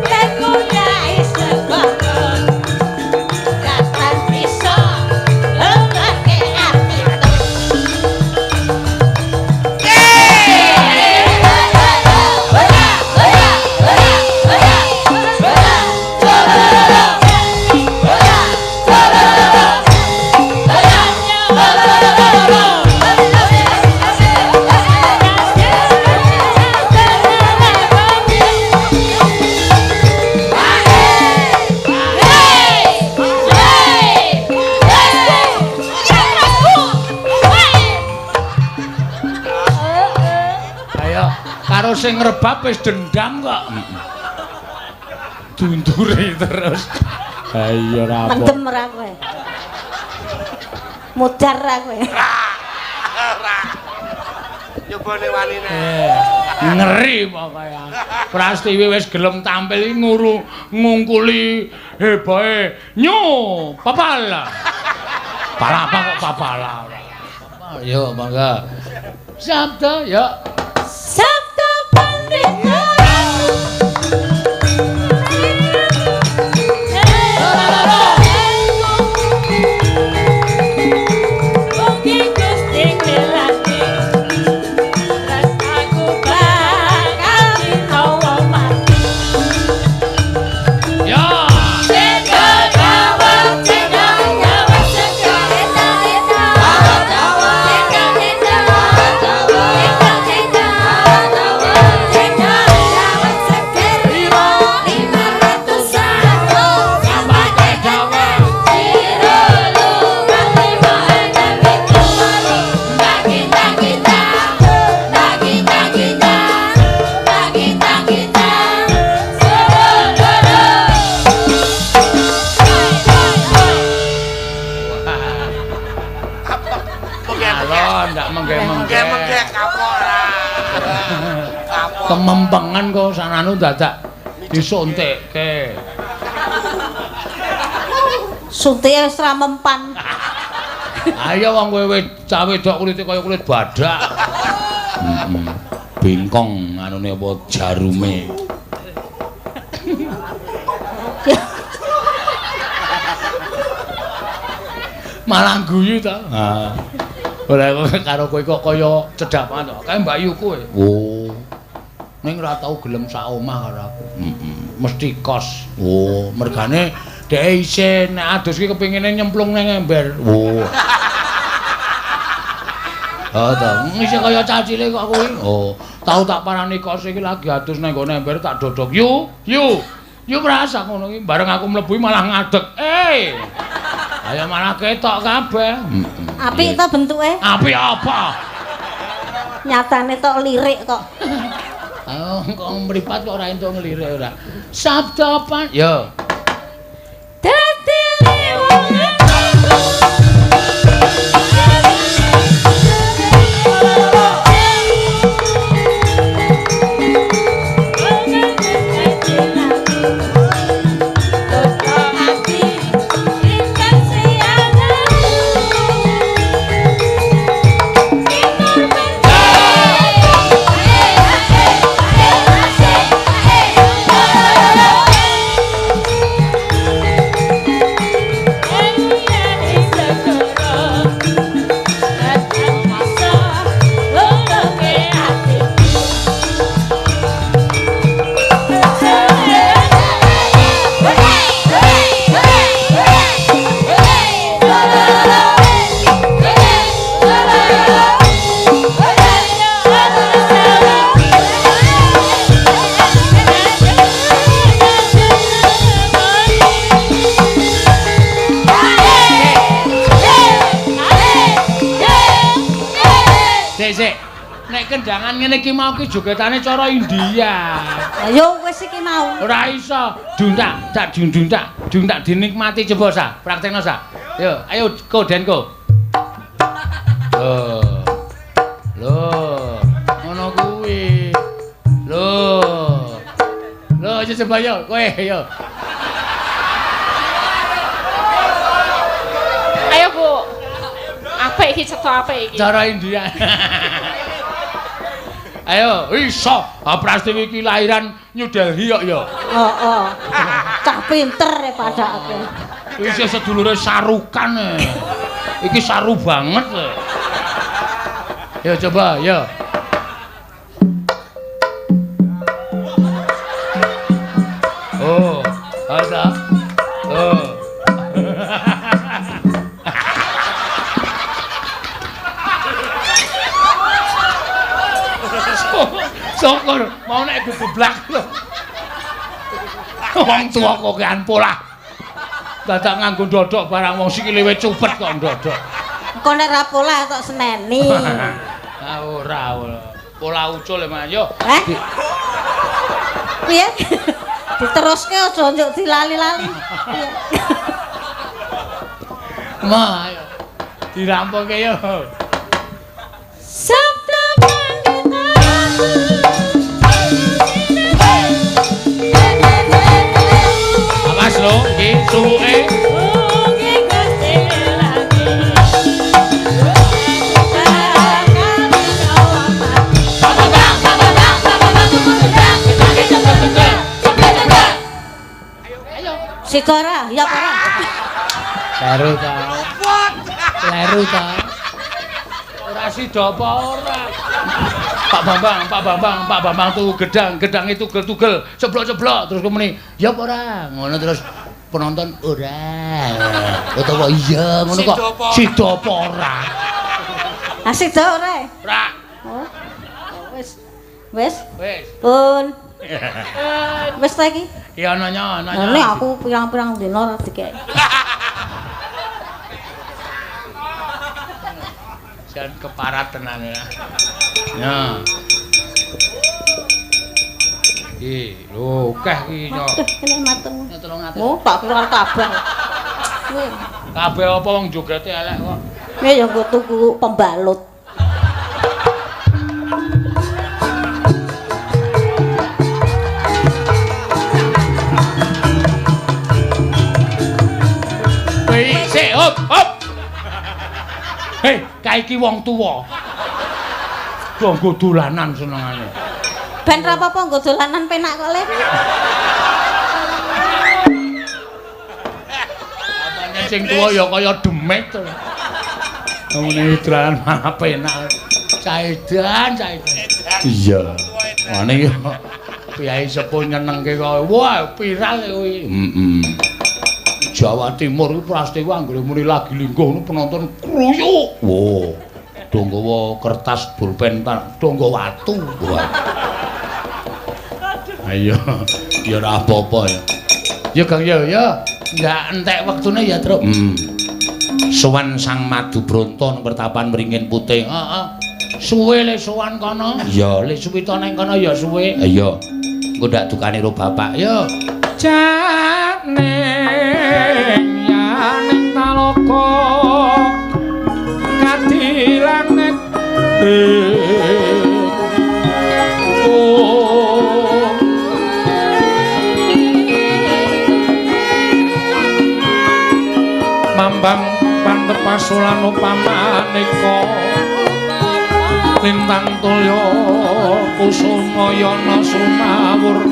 Teku ya isek. Karo sing ngrebab wis dendam kok. Dundure terus. Ha iya ora apa. Mendem ora kowe. Mudar ra kowe. Ora. Nyobane wanine. Ngeri pokoke. Prastiwi wis gelem tampil iki nguru ngungkuli hebohe nyu papala. Palapa kok papala ora. Yo mangga. Sabda ya. Sabda pandita. Kemempengan kok sananu dadak disuntikke. Suntike wis ra mempan. Ayo wong kowe cah wedok kulite kaya kulit badak. Bengkong anune apa jarume. Malah guyu ta. Ha. Ora karo kowe kok kaya cedhak banget to. Kae Mbak Yu kowe. Oh. Ning ora tau gelem sak omah karo aku. Mesti kos. Oh, mergane dhek isin nek adus ki kepingine nyemplung nang ember. Oh. Oh ta, isih kaya cah cilik kok kowe. Oh, tau tak parani kos iki lagi adus nang nggone ember tak dodok. Yu, yu. Yu merasa ngono iki bareng aku mlebu malah ngadeg. Eh. Ayo malah ketok kabeh. Apik ta bentuke? Apik apa? Nyatane tok lirik kok. Oh, kok mripat kok ora entuk nglirik ora. Sabda apa? Yo. Dadi wong Nek kendangan ngene iki mau ki jogetane cara India. Ya wis iki mau. Ora iso. Duntak, tak dunduntak, duntak dinikmati coba sa, praktekno sa. Yo, ayo ko denko. Lho. Lho, ngono kuwi. Lho. Lho, coba yo kowe yo. Ayo, Bu. Apik iki cetha apik iki. Cara India. Ayo, iso. Prastiwi iki lahiran New Delhi kok ya. Heeh. Cah pinter e padake. Isih sedulure sarukan. Iki saru banget. Ya coba, ya. Oh, ada. Oh. Syukur mau nek geblak lho. Wong tuwa kokean polah. Dadak nganggo ndodhok barang wong sikile wis cupet kok ndodhok. Engko nek ra polah kok seneni. Ah ora ora. Pola ucul ya, Mas. Yo. Eh? Piye? Diteruske aja njuk dilali-lali. Piye? Ma, ayo. Dirampungke yo. Sabda Pandita. Awas lho, iki suwuke. Sida ora? Ya apa ora? Kleru ta. Kleru ta. Ora sida apa ora. Pak Bambang, Pak Bambang, Pak Bambang tuh gedang, gedang itu tugel-tugel, ceblok-ceblok terus muni, "Ya apa ora?" Ngono terus penonton ora. Utawa iya ngono kok. Sida apa ora? Ah sida ora? Ora. Oh. Wis. Wis. Wis. Pun. Wis ta iki? Ya nanya, nanya. Lah aku pirang-pirang dina ora dikek. Jan keparat tenan ya. Ya. Iki lho akeh iki yo. Aduh, kene mateng. 300. Oh, tak kira kabeh. Kabeh apa wong jogete elek kok. Ya ya nggo tuku pembalut. Sik, hop, hop. Hei, kae iki wong tuwa. Do nggo dolanan senengane. Ben ra apa-apa nggo dolanan penak kok, Le. Apane sing tuwa ya kaya demit to. Ngene dolanan malah penak. Caedan, caedan. Iya. Ngene iki Kyai Sepuh nyenengke kok. Wah, viral kuwi. Heeh. Jawa Timur iku prastiwa anggere muni lagi lingguh ngono penonton kruyuk. Wo. Do nggawa kertas pulpen do nggawa watu. Wah. Ayo, ya ora apa-apa ya. Ya Kang ya ya, ndak entek wektune ya, Truk. Sowan Sang Madu Bronto nang pertapan Wringin Putih. Heeh. Suwe le sowan kono. Iya, le suwita nang kono ya suwe. Iya. Engko ndak dukane karo bapak. Yo. Janing yaning taloka kadilanget mambang pantepasulan upamaneka lintang tulya kusumayana sumawur.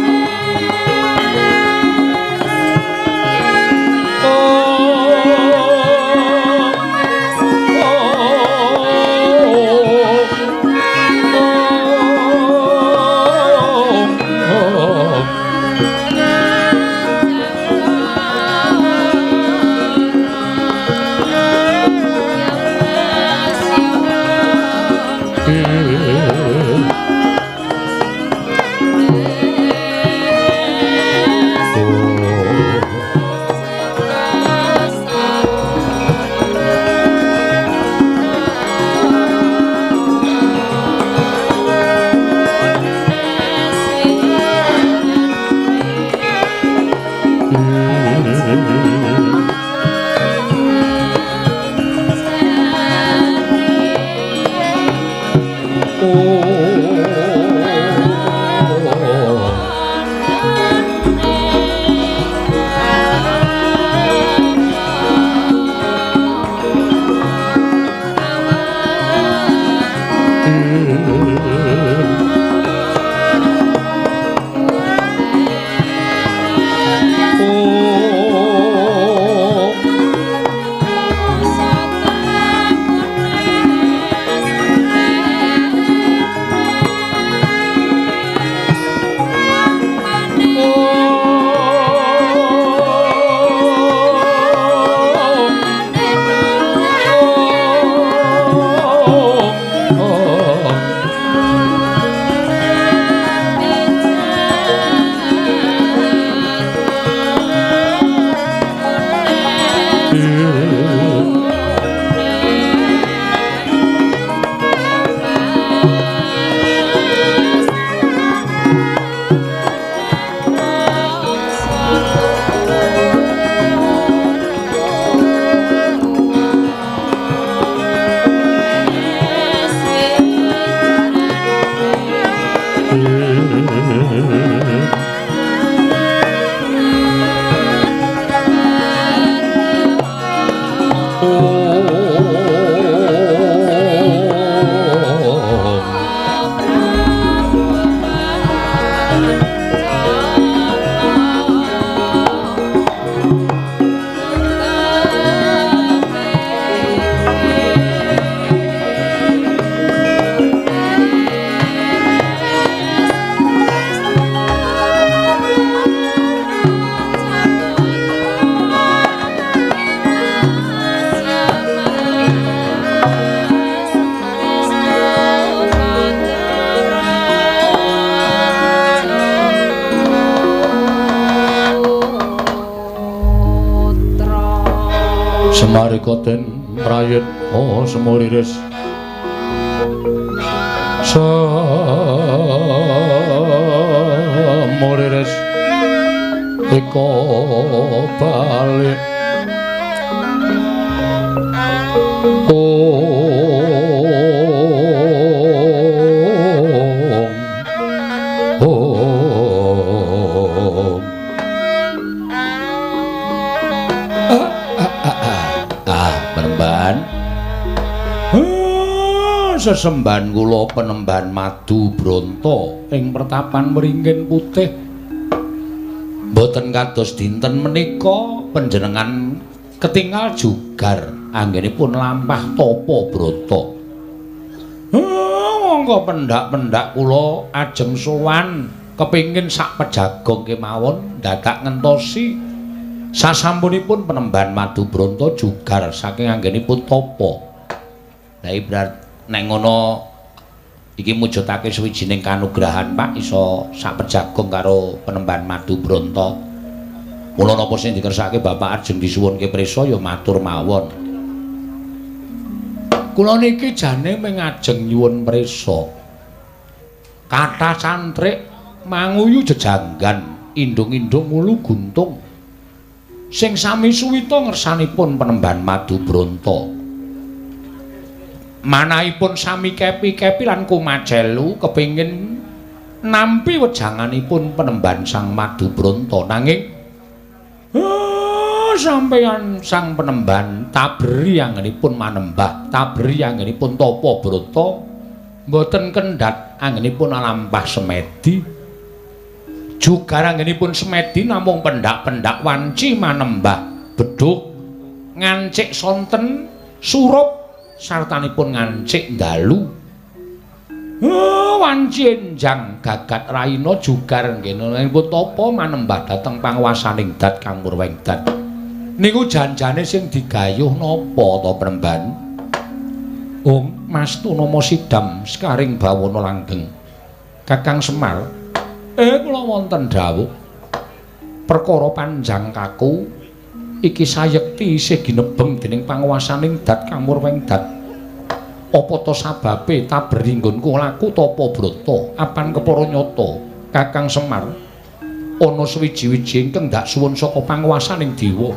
Semarika den prayitna semuriris semuriris eka balik. Om om. Ah, penemban. Sesembahan kula penemban Madu Bronto ing pertapan Wringin Putih. Mboten kados dinten menika panjenengan ketingal jugar anggenipun lampah tapa brata. Monggo pendak-pendak kula ajeng sowan kepingin sak pejagong kemawon dadak ngentosi sasampunipun penemban Madu Bronto jugar saking anggenipun tapa. Lah ibrat nek ngono iki mujudake suwijining kanugrahan Pak iso sak pejagong karo penemban Madu Bronto. Mula napa sing dikersake Bapak ajeng disuwunke prisa ya matur mawon. Kula niki jane mung ajeng nyuwun prisa. Kathah cantrik manguyu jejanggan indung-indung ulu guntung sing sami suwita ngersanipun penemban Madu Bronto. Manahipun sami kepi-kepi lan kumajelu kepingin nampi wejanganipun penemban Sang Madu Bronto, nanging sampeyan sang penemban tabri anggenipun manembah, tabri anggenipun tapa brata mboten kendhat anggenipun alampah semedi. Jugar anggenipun semedi namung pendak-pendak wanci manembah bedhug ngancik sonten surup sartanipun ngancik dalu. Wanci enjang gagat raina jugar nggenipun tapa manembah dhateng panguwasaning dat Kang Murwengdat. Niku janjane sing digayuh napa to Premban? Om Mastu nama Sidam sekaring bawana langgeng. Kakang Semar, kula wonten dawuh. Perkara panjang kaku iki sayekti isih ginebeng dening panguwasaning dat Kang Murwengdat. Apa to sababe taberi nggonku laku tapa brata apan kepara nyata Kakang Semar ana suwiji-wiji ingkang ndak suwun saka panguwasaning dewa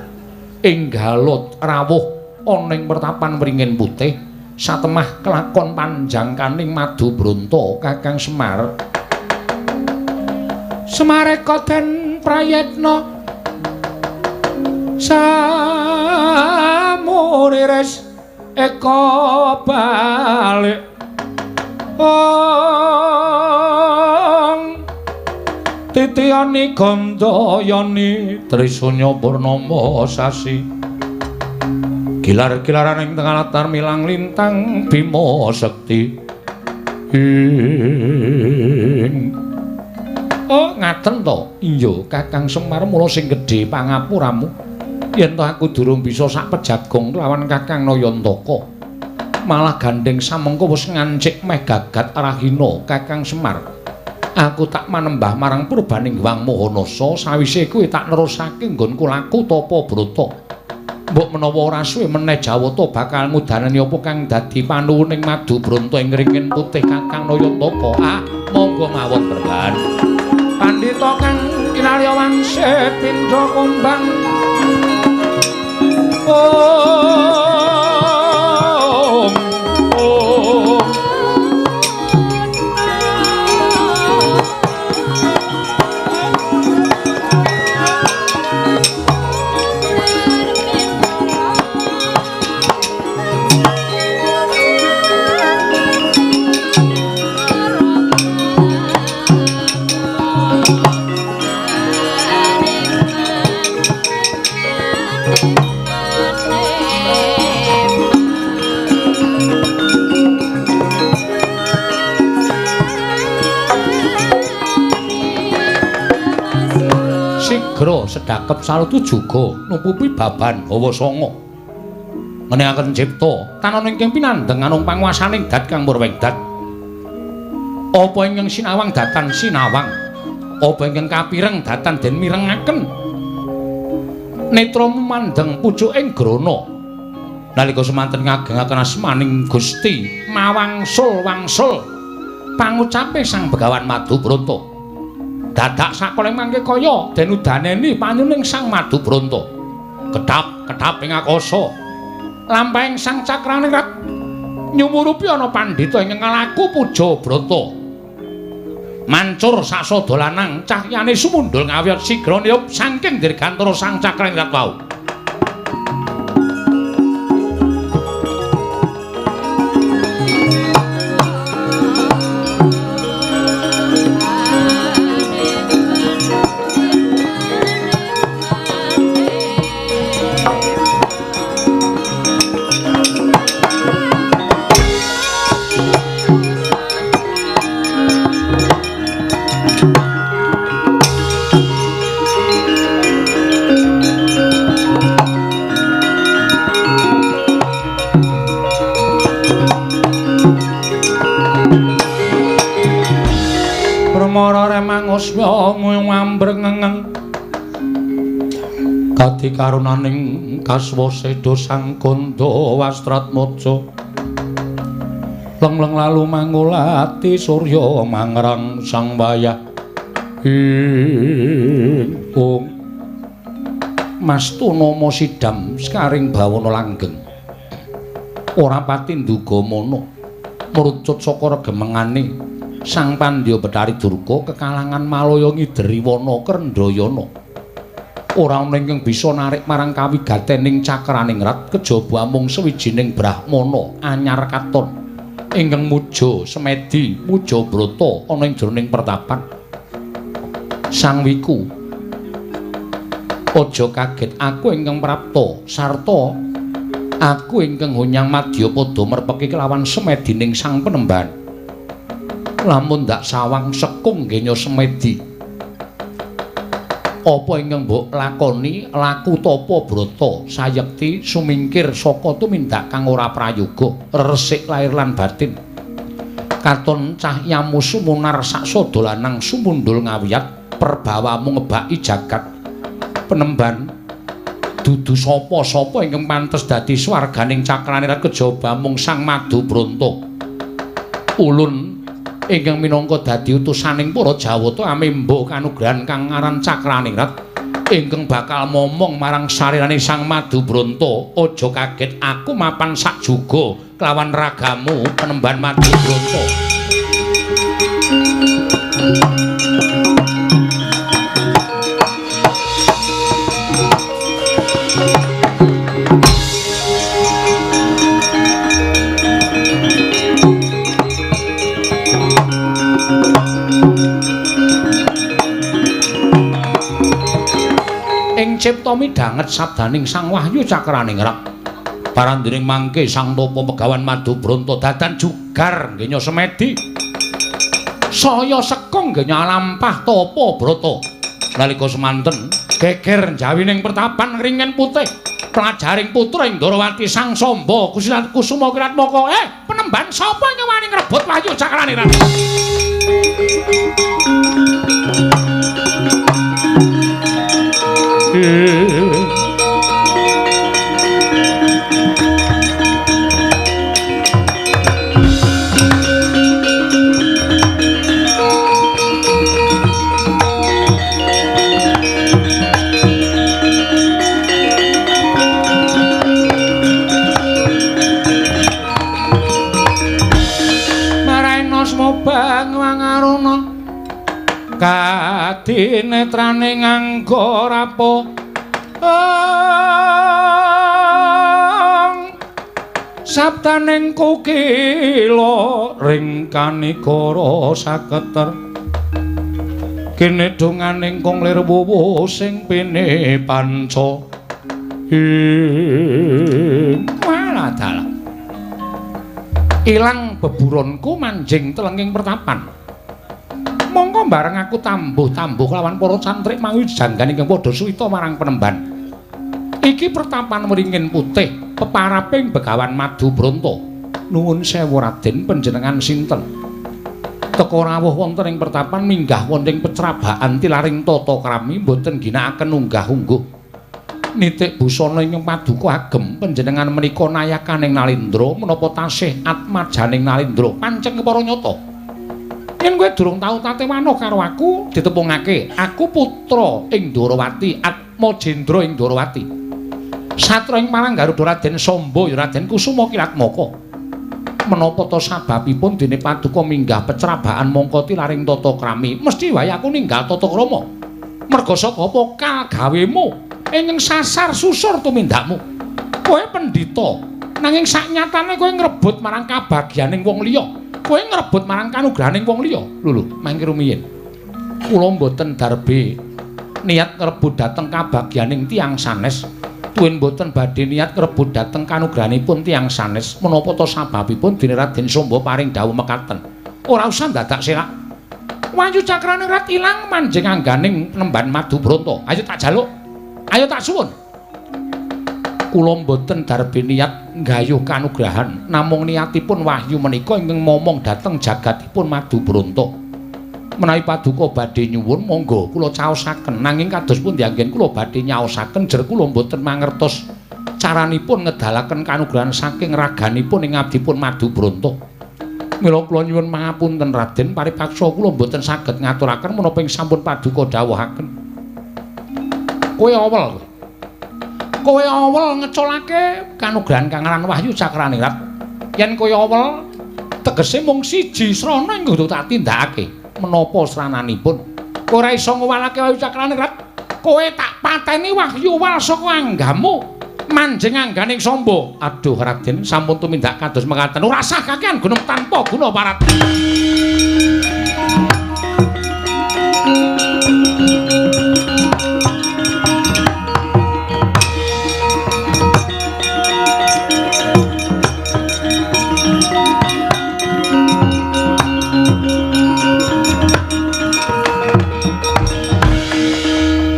enggalot rawuh ana ing pertapan Wringin Putih satemah kelakon panjangkaning Madu Bronto. Kakang Semar, Semareka den prayitna samuriris eka balik. Ong titiyani gandayani trisunya purnama sasi gilar-gilaran ing tengah latar milang lintang bima sekti. Ing oh ngaten to? Iya Kakang Semar, mula sing gedhe pangapuramu yen to aku durung bisa sak pejagong lawan Kakang Nayantaka. Malah gandeng samengko wis ngancik meh gagat rahina Kakang Semar. Aku tak manembah marang purbaning Hyang Mahanasa, sawise kuwi tak nerusake nggonku laku tapa brata. Mbok menawa ora suwe meneh Jawata bakal ngudaneni apa kang dadi panuwuning Madu Bronto ing Wringin Putih Kakang Nayantaka. Ah, monggo mawon Perban. Pandhita kang kinalya wangsit pindha kumbang. Om om. Sigra sedakep salutu juga numpupi baban hawa sanga ngeningaken cipta tanon ingkang pinandheng anung panguwasaning dat Kang Murwengdat. Apa ingkang sinawang datan sinawang, apa ingkang kapireng datan den mirengaken. Netramu mandheng pucuking grana Nalika semanten ngagengaken asmaning Gusti mawangsul wangsul pangucape Sang Begawan Madubronto. Dadak sakoling mangke kaya den udaneni panyuning Sang Madubronto. Kedhap-kedhap ing akasa. Lampahing Sang Cakraningrat nyumurupi ana pandhita ingkang ngalaku puja brata. Mancur saksada lanang cahyane sumundhul ngawiyot sigra niyup saking dirgantara Sang Cakraningrat wau. Kadi karunaning kaswaseda Sang Ganda Wastratmaja lengleng lalu mangulati surya mangrang sang wayah ing Mastunama sidam sekaring bawana langgeng ora pati nduga mana mrucut saka regemengane Sang Pandya Bathari Durga kekalangan Malaya ngideri wana Krendhayana. Ora ana ingkang bisa narik marang kawigatening Cakraningrat kejaba amung sawijining brahmana anyar katon ingkang muja semedi muja brata ana ing jroning pertapan. Sang Wiku, aja kaget aku ingkang prapta sarta aku ingkang honyang madyapada merpeki kelawan semedining sang penemban. Lamun ndak sawang sekung genya semedi, apa ingkang mbok lakoni laku tapa brata sayekti sumingkir saka tumindak kang ora prayoga resik lair lan batin. Katon cahyamu sumunar saksada lanang sumundhul ngawiyat perbawamu ngebaki jagat. Penemban dudu sapa-sapa ingkang pantes dadi swarganing Cakraningrat kejaba mung Sang Madubronto. Ulun ingkang minangka dadi utusaning para Jawata amemba kanugrahan kang aran Cakraningrat ingkang bakal momong marang sarirane Sang Madubronto. Aja kaget aku mapan sak juga kelawan ragamu Penemban Madubronto. Cipta midhanget sabdaning Sang Wahyu Cakraningrat. Parandiring mangke Sang Tapa Begawan Madubronto dadan jugar ngenya semedi. Saya sekong ngenya lampah tapa brata. Nalika semanten geger njawining pertapan ringen putih. Pelajaring putra ing Ndorowati Sang Samba Kusilat Kusuma Kiratmaka. Penemban sapa ingkang wani ngrebut Wahyu Cakraningrat? Maraina smobang wangaruna kadinetrane nganggo rapo sabdaning kukila ring kanigara saketer kene donganing kong lir wuwu sing pene panca malah dalah ilang beburonku manjing telenging pertapan. Mongko bareng aku tambuh-tambuh kelawan para cantrik mau janggan ingkang padha suwita marang penemban. Iki pertapan wringin putih peparaping Begawan Madubronto. Nuwun sewu Raden, panjenengan sinten? Teka rawuh wonten ing pertapan minggah wonten ing pecrabaan tilaring tata krami mboten ginakaken unggah-ungguh. Nitik busana ingkang paduka agem panjenengan menika nayakaning Nalindra menapa tasih atmajaning Nalindra pancen kepara nyata. Yen kowe durung tau tatewano karo aku ditepungake, aku putra ing Ndorowati, Atmajendra ing Ndorowati. Satra ing marang Garuda Raden Samba ya Raden Kusuma Kilatmaka. Menapa ta sababipun dene paduka minggah pecrabaan mongko tilaring tata krami, mesti wae aku ninggal tata krama. Merga saka apa kal gawemu ingkang sasar susur tumindakmu. Kowe pendhita, nanging saknyatane kowe ngrebut marang kabagyaning wong liya. Kowe ngrebut marang kanugrahaning wong liya. Lho lho, mangke rumiyin. Kula mboten darbe niat ngrebut dhateng kabagyaning tiyang sanes. Tuwin mboten badhe niat ngrebut dhateng kanugrahanipun tiyang sanes. Menapa ta sababipun dene Raden Samba paring dawuh mekaten? Ora usah dadak selak. Wahyu Cakraningrat ilang manjing angganing nemban Madubranta. Ayo tak jaluk. Ayo tak suwun. Kula mboten darbe niat nggayuh kanugrahan, namung niatipun wahyu menika ingkang momong dhateng jagatipun Madubranta. Menawi paduka badhe nyuwun monggo kula caosaken, nanging kados pundi anggen kula badhe nyaosaken jer kula mboten mangertos caranipun ngedalaken kanugrahan saking raganipun ing abdipun Madubranta. Mila kula nyuwun pangapunten Raden, paripaksa kula mboten saged ngaturaken menapa ing sampun paduka dawuhaken. Kowe awel. Kowe awel ngeculake kanugrahan kang aran Wahyu Cakraningrat. Yen kowe awel tegese mung siji srana ing kudu tak tindakake. Menapa srananipun? Kowe ora iso ngowalake Wahyu Cakraningrat. Kowe tak pateni wahyu wal saka anggamu. Manjing angganing Samba. Aduh Raden, sampun tumindak kados mekaten. Ora sah kakean gunung tanpa guna parat.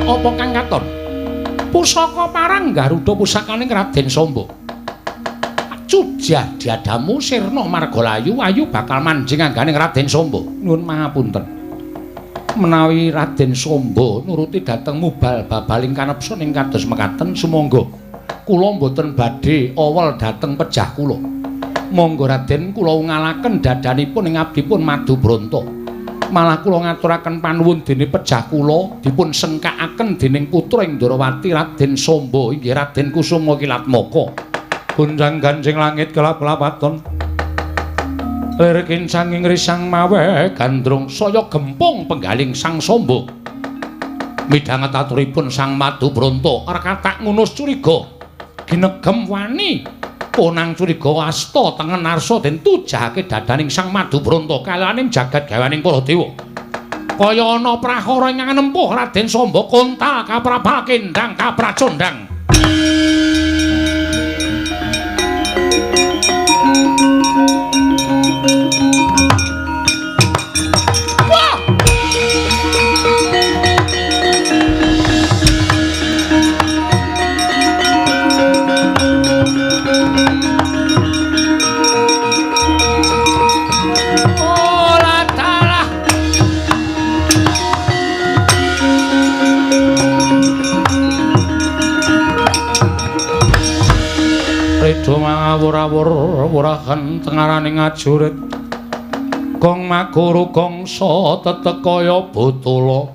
Apa kang katon? Pusaka parang Garuda pusakaning Raden Samba. Cujah diadamu sirna margalayu ayu bakal manjing angganing Raden Samba. Nyuwun pangapunten. Menawi Raden Samba nuruti dhateng mubal babaling kanepsun ing kados mekaten sumangga. Kula mboten badhe awel dhateng pejah kula. Monggo Raden kula ungalaken dadanipun ing abdipun Madubranta. Malah kula ngaturaken panuwun dene pejah kula dipun sengkakaken dening putra ing Ndorowati Raden Samba inggih Raden Kusuma Kilatmaka. Gonjang ganjing langit kelap-lapaton. Lir kincang ing risang mawe gandrung saya gempung penggaling Sang Samba. Midhanget aturipun Sang Madubranta rekatak ngunus curiga. Ginegem wani ponang curiga asta tengen arsa den tujahake dadaning Sang Madubranta kalaning jagat gawaning para dewa. Kaya ana prahara ingkang nempuh Raden Samba kontal kaprabal kendang kapracondang. Wah! Redo mangawur-awur wurahan tengaraning ajurit. Gong maguru gongsa tetek kaya botolo.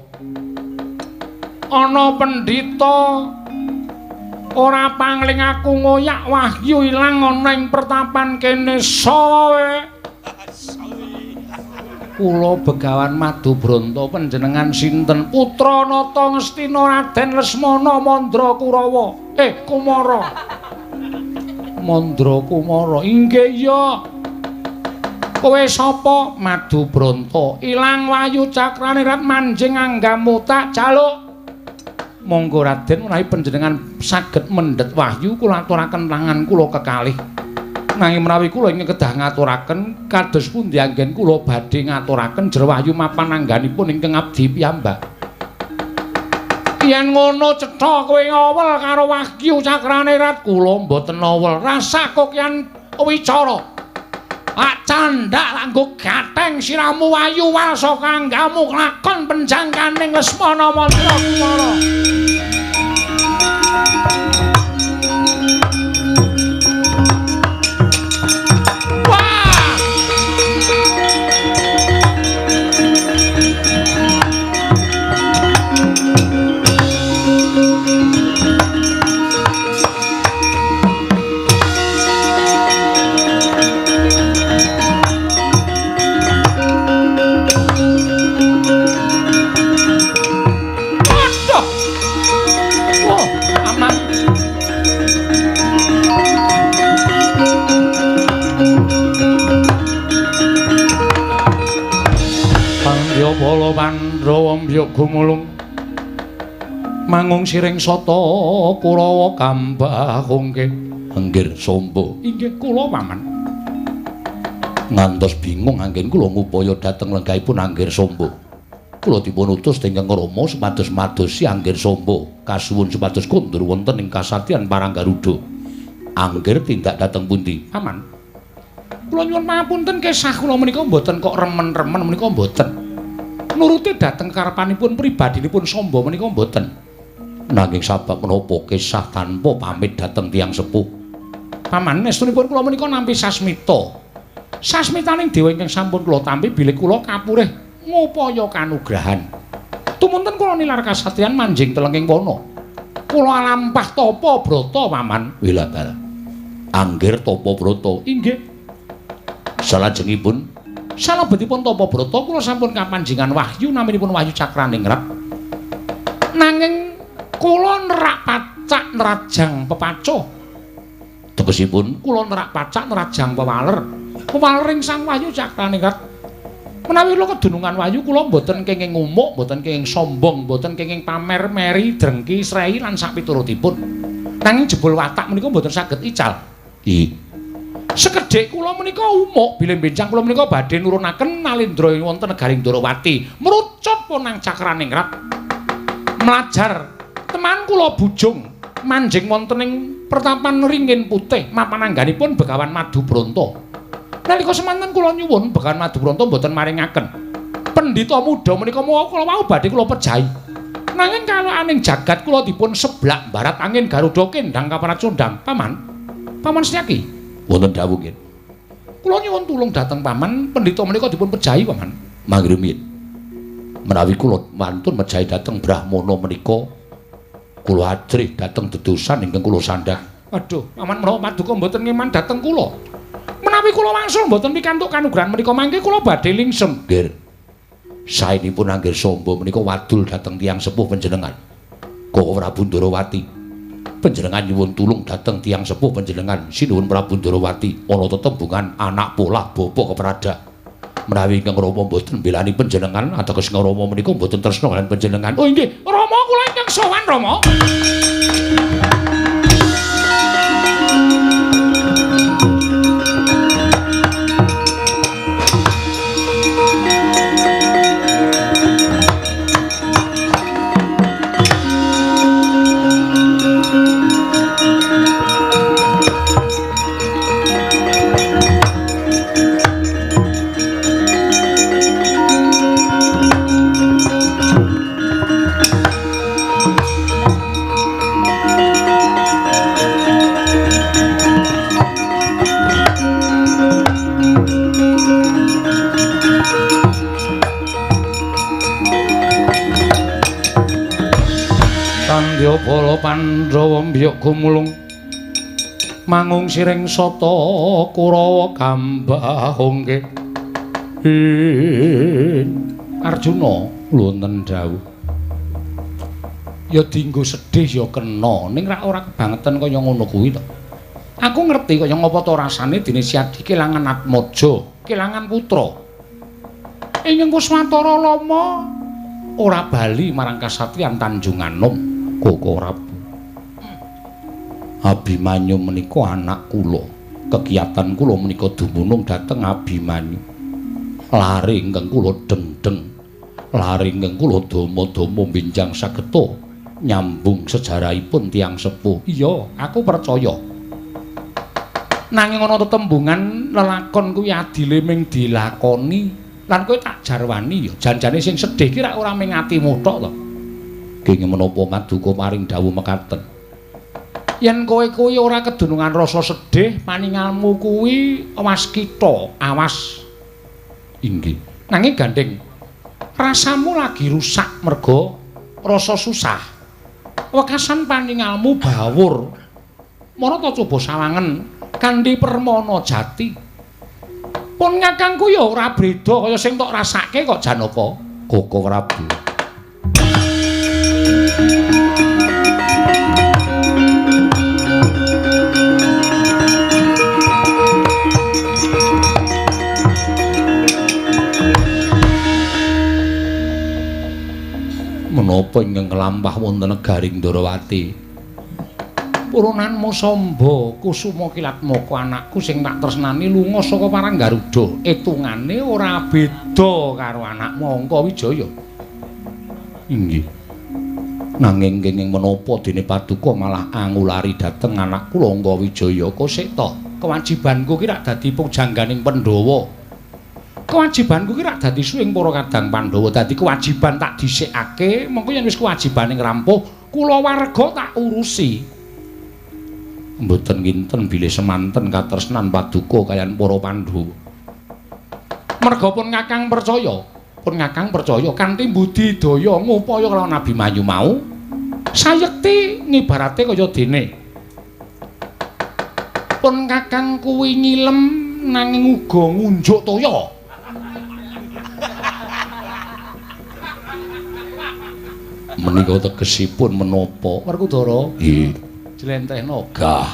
Ana pendhita ora pangling aku ngoyak wahyu ilang ana ing pertapan kene sawe. Kula Begawan Madubranta panjenengan sinten? Putra Nata Ngastina Raden Lesmana Mandra Kurawa. Kumara. Mandra Kumara. Inggih iya. Kowe sapa? Madubranta. Ilang Wahyu Cakraningrat manjing anggamu tak jaluk. Monggo Raden menawi panjenengan saged mendhet wahyu kula aturaken tangan kula kekalih. Nanging menawi kula ingkang kedah ngaturaken kados pundi anggen kula badhe ngaturaken jer wahyu mapan angganipun ingkang abdi piyambak. Yen ngono cetha kowe ngawel karo Wahyu Cakraningrat. Kula mboten awel rasa kok yen wicara. Ak candhak langgo gatheng siramu wayu wal saka anggamu lakon penjangkaning Lesmana Mandra Kumara. Bala Pandhawa mbyuk gumulung mangung siring sata Kurawa kambahungke Anggir Samba. Inggih kula paman. Ngantos bingung anggen kula ngupaya dhateng lenggahipun Anggir Samba. Kula dipun utus dening Rama supados madosi Anggir Samba kasuwun supados kondur wonten ing kasatyan Parang Garuda. Anggir tindak dhateng pundi? Paman. Kula nyuwun pangapunten kesah kula menika mboten kok remen-remen menika mboten. Nuruti dhateng karepanipun pribadinipun Samba menika mboten. Nanging sabab menapa kesah tanpa pamit dhateng tiyang sepuh. Paman, estunipun kula menika nampi sasmita. Sasmitaning dewa ingkang sampun kula tampi bilih kula kapurih ngupaya kanugrahan. Tumunten kula nilar kasatriyan manjing telenging wana. Kula alampah tapa brata, Paman. Wilabal. Anggir tapa brata. Inggih. Salajengipun salebetipun tapa brata kula sampun kapanjingan wahyu naminipun Wahyu Cakraningrat. Nanging kula nerak pacak nerajang pepaco. Tegesipun kula nerak pacak nerajang pewaler. Pewalering Sang Wahyu Cakraningrat. Menawi kula kedunungan wahyu kula mboten kenging ngumuk, mboten kenging sombong, mboten kenging pamer, meri, drengki, srei lan sapiturutipun. Nanging jebul watak menika mboten saged ical. Ih. Sekedhik kula menika umuk bilih benjang kula menika badhe nurunaken nalendra wonten negaring Ndorowati mrucut ponang Cakraningrat mlajar teman kula bujung manjing wonten ing pertapan Ringin Putih mapan angganipun Begawan Madubronto. Nalika semanten kula nyuwun Begawan Madubronto mboten maringaken. Pendhita muda menika mawa kula wau badhe kula pejahi. Nanging kalaaning jagat kula dipun seblak barat angin Garuda kendang kaparat condang. Paman, Paman Setyaki. Wonten dawuh nggih. Kula nyuwun tulung dhateng paman, pendhita menika dipun pejahi paman. Mangga rumiyin. Menawi kula wantun mejahi dhateng Brahmana menika, kula ajrih dhateng dedosan ingkang kula sandhang. Aduh, paman menawa paduka mboten ngeman dhateng kula. Menawi kula wangsul mboten pikantuk kanugrahan menika mangke kula badhe lingsem. Nggih. Saenipun Anggir Samba menika wadul dhateng tiyang sepuh panjenengan. Koko Prabu Ndorowati. Panjenengan nyuwun tulung dhateng tiyang sepuh panjenengan sinuwun Prabu Ndorowati ana tetembungan anak polah bapa keprada. Menawi ingkang Rama mboten mbelani panjenengan ateges Rama menika mboten tresna kaliyan panjenengan. Oh inggih, Rama kula ingkang sowan Rama. Bala Pandhawa mbyuk gumulung mangung siring sata Kurawa kambahungke. Arjuna wonten dawuh. Ya dienggo sedih ya kena, ning rak ora kebangetan kaya ngono kuwi to. Aku ngerti kaya ngapa to rasane dene Siadi kelangan Atmaja, kelangan putra. Ingkang Kuswantara Lama ora bali marang kasatriyan Tanjunganom. Koko Prabu Abimanyu menika anak kula. Kegiatan kula menika dumunung dhateng Abimanyu. Lare ingkang kula dengdeng, lare ingkang kula dama-dama benjang sageta nyambung sejarahipun tiyang sepuh. Iya, aku percaya. Nanging ana tetembungan lelakon kuwi adile ming dilakoni lan kowe tak jarwani ya janjane sing sedih ki rak ora ming atimu tok to. Kenging menapa maduka paring dawuh mekaten. Yen kowe kuwi ora kedunungan rasa sedih, paningalmu kuwi waskita, awas. Inggih. Nanging gandeng rasamu lagi rusak merga rasa susah. Wekasan paningalmu bawur. Marata coba sawangen kanthi permana jati. Pun kakangku ya ora beda kaya sing tok rasake kok Janaka. Koko Prabu. Menapa ingkang kelampah wonten negaring Ndorowati? Purunanmu Samba Kusuma Kilatmaka anakku sing tak tresnani lunga saka Parang Garuda. Etungane ora beda karo anakmu Angka Wijaya. Inggih. Nanging kenging menapa dene paduka malah angulari dhateng anak kula Angka Wijaya? Kosek to, kewajibanku ki rak dadi pujangganing Pandhawa. Kewajibanku ki rak dadi suwing para kadang Pandhawa, dadi kewajiban tak dhisikake, mengko yen wis kewajibane ngrampuh, kulawarga tak urusi. Mboten kinten bilih semanten katresnan paduka kaliyan para Pandhawa. Merga pun kakang percaya, kanthi budidaya ngupaya kelawan Abimanyu mau, sayekti ngibarate kaya dene. Pun kakang kuwi nyilem nanging uga ngunjuk toya. Menika tegesipun menapa? Werkudara? Nggih. Jlentrehno gah.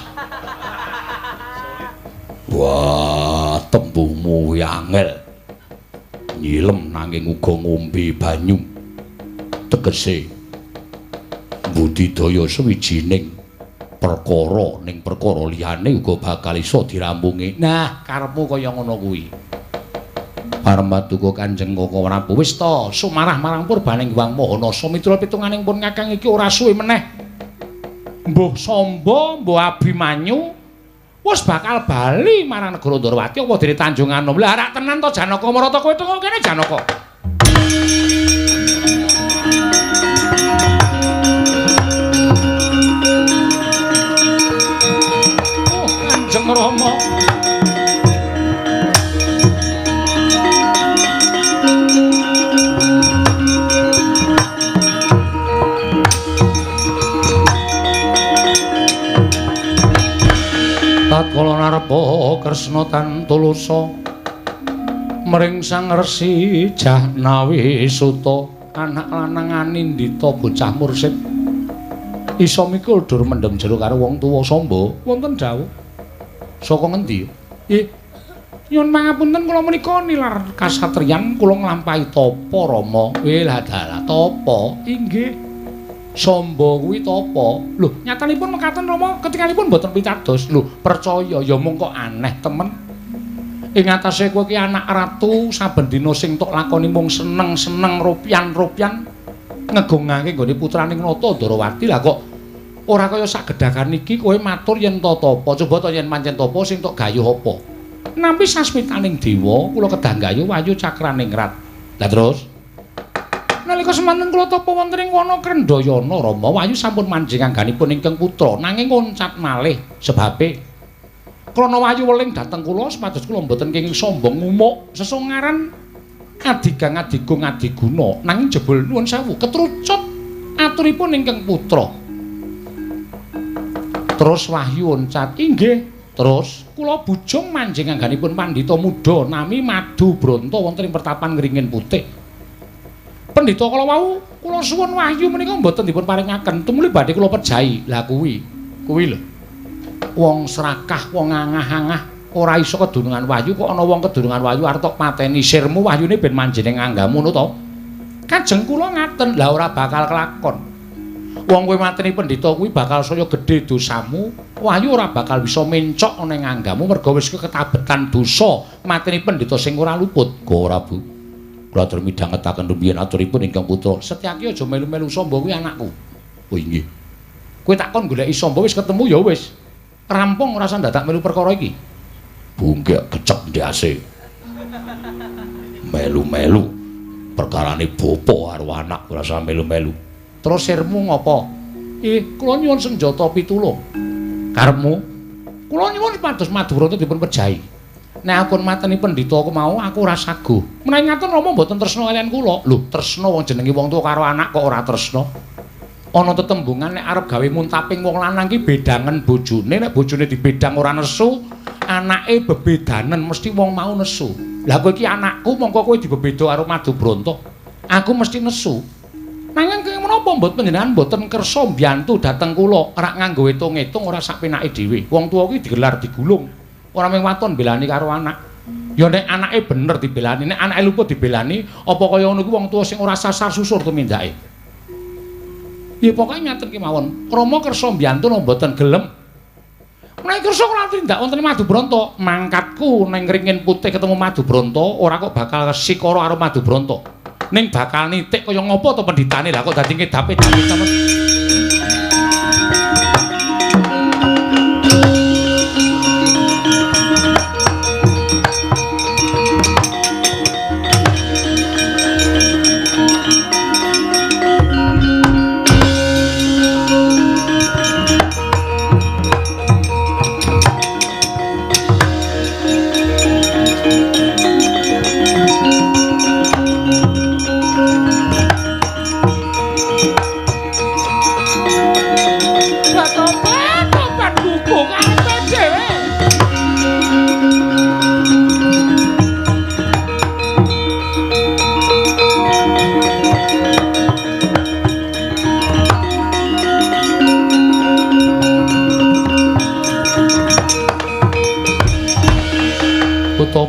Wah, tembungmu kuwi angel. Nyilem nanging uga ngombe banyu. Tegese budidaya sawijining perkara ning perkara liyane uga bakal iso dirampungi. Nah, karepmu kaya ngono kuwi. Paramaduka Kanjeng Koko Prabu, wis ta sumarah marang purbaning Hyang Mahanasa mitra pitunganing pun kakang iki ora suwe meneh. Mbuh Samba, mbuh Abimanyu wis bakal bali marang negara Ndorowati apa dene Tanjung Anom. Lah rak tenan to Janaka Marata kowe teko kene Janaka. Oh, Kanjeng Rama. Tatkala narepa Kresna tan tulusa mring Sang Resi Jahnawi Suta, anak lanang anindita bocah mursid iso mikul dur mendem jero karo wong tuwa Samba. Wonten dawuh saka ngendi? Nyuwun pangapunten kula menika nilar kasatriyan kula nglampahi tapa Rama. Lah dalah tapa? Inggih. Samba kuwi tapa? Lho, nyatanipun mekaten Rama, ketingalipun mboten pitados. Lho, percaya ya mung kok aneh temen. Ing atase kowe ki anak ratu, saben dina sing tok lakoni mung seneng-seneng rupyan-rupyan ngegungake nggone putraning Nata Ndorowati. Lah kok ora kaya sak gedhakan iki kowe matur yen to tapa. Coba to yen pancen tapa sing tok gayuh apa? Nampi sasmitaning dewa kula kedah gayuh wayu cakraningrat. Lah terus nalika semanten kula tapa wonten ing wana Krendhayana Rama, Wayu sampun manjing angganipun ingkang putra nanging ngoncat malih sebabe krana Wayu weling dhateng kula supados kula mboten kenging sombong ngumuk sesongaran adigang adigung adiguna nanging jebul nuwun sewu ketrucut aturipun ingkang putra. Terus Wahyu oncat, inggih. Terus kula bujung manjing angganipun pandhita muda nami Madu Bronto wonten ing pertapan Ngringin Putih. Pendhita kala wau kula suwun wahyu menika mboten dipun paringaken tumuli badhe kula pejahi. Lah kuwi, kuwi lho. Wong serakah, wong angah-angah ora iso kedunungan wahyu kok ana wong kedunungan wahyu arep tok pateni sirmu wahyune ben manjene nganggamu ngono to. Kajeng kula ngaten, lah ora bakal kelakon. Wong kowe mateni pendhita kuwi bakal saya gedhe dosamu, wahyu ora bakal bisa mencok ana ing anggamu merga wis ketabetan dosa mateni pendhita sing ora luput. Go ora, Bu. Kula atur midhangetaken rumiyin aturipun ingkang putra. Setyaki aja melu-melu Samba kuwi anakku. Oh inggih. Kowe tak kon goleki Samba wis ketemu ya wis. Rampung ora usah dadak melu perkara iki. Bungkek kecep ndase. Melu-melu perkarane bapa karo anak ora usah melu-melu. Terus sirmu ngopo? Kula nyuwun senjata pitulung. Karepmu? Kula nyuwun supados Madubranta dipun pejahi. Nek aku mateni pendhita aku mau aku ora saguh. Menawi ngaten Rama mboten tresna kaliyan kula. Lho, tresna wong jenenge wong tuwa karo anak kok ora tresna. Ana tetembungan nek arep gawe muntaping wong lanang ki bedangen bojone, nek bojone dibedang ora nesu, anake bebedanen mesti wong mau nesu. Lah kowe iki anakku mongko kowe dibebeda karo Madubranta. Aku mesti nesu. Nanging kaya menapa mbot panjenengan mboten kersa mbiyantu dhateng kula, rak nganggo etung-etung ora sak penake dhewe. Wong tuwa kuwi digelar digulung. Ora mung waton belani karo anak. Ya nek anake bener dibelani, nek anake luput dibelani, apa kaya ngono kuwi wong tuwa sing ora sasar susur tumindake. Ya pokoke ngaten kemawon. Rama kersa mbiyantu napa mboten gelem. Menawi kersa kula tindak wonten Madubranta, mangkatku ning ringin putih ketemu Madubranta, ora kok bakal sikara karo Madubranta. Ning bakal nitik kaya ngopo to pendhitane lah kok dadi ngedape-dape temen.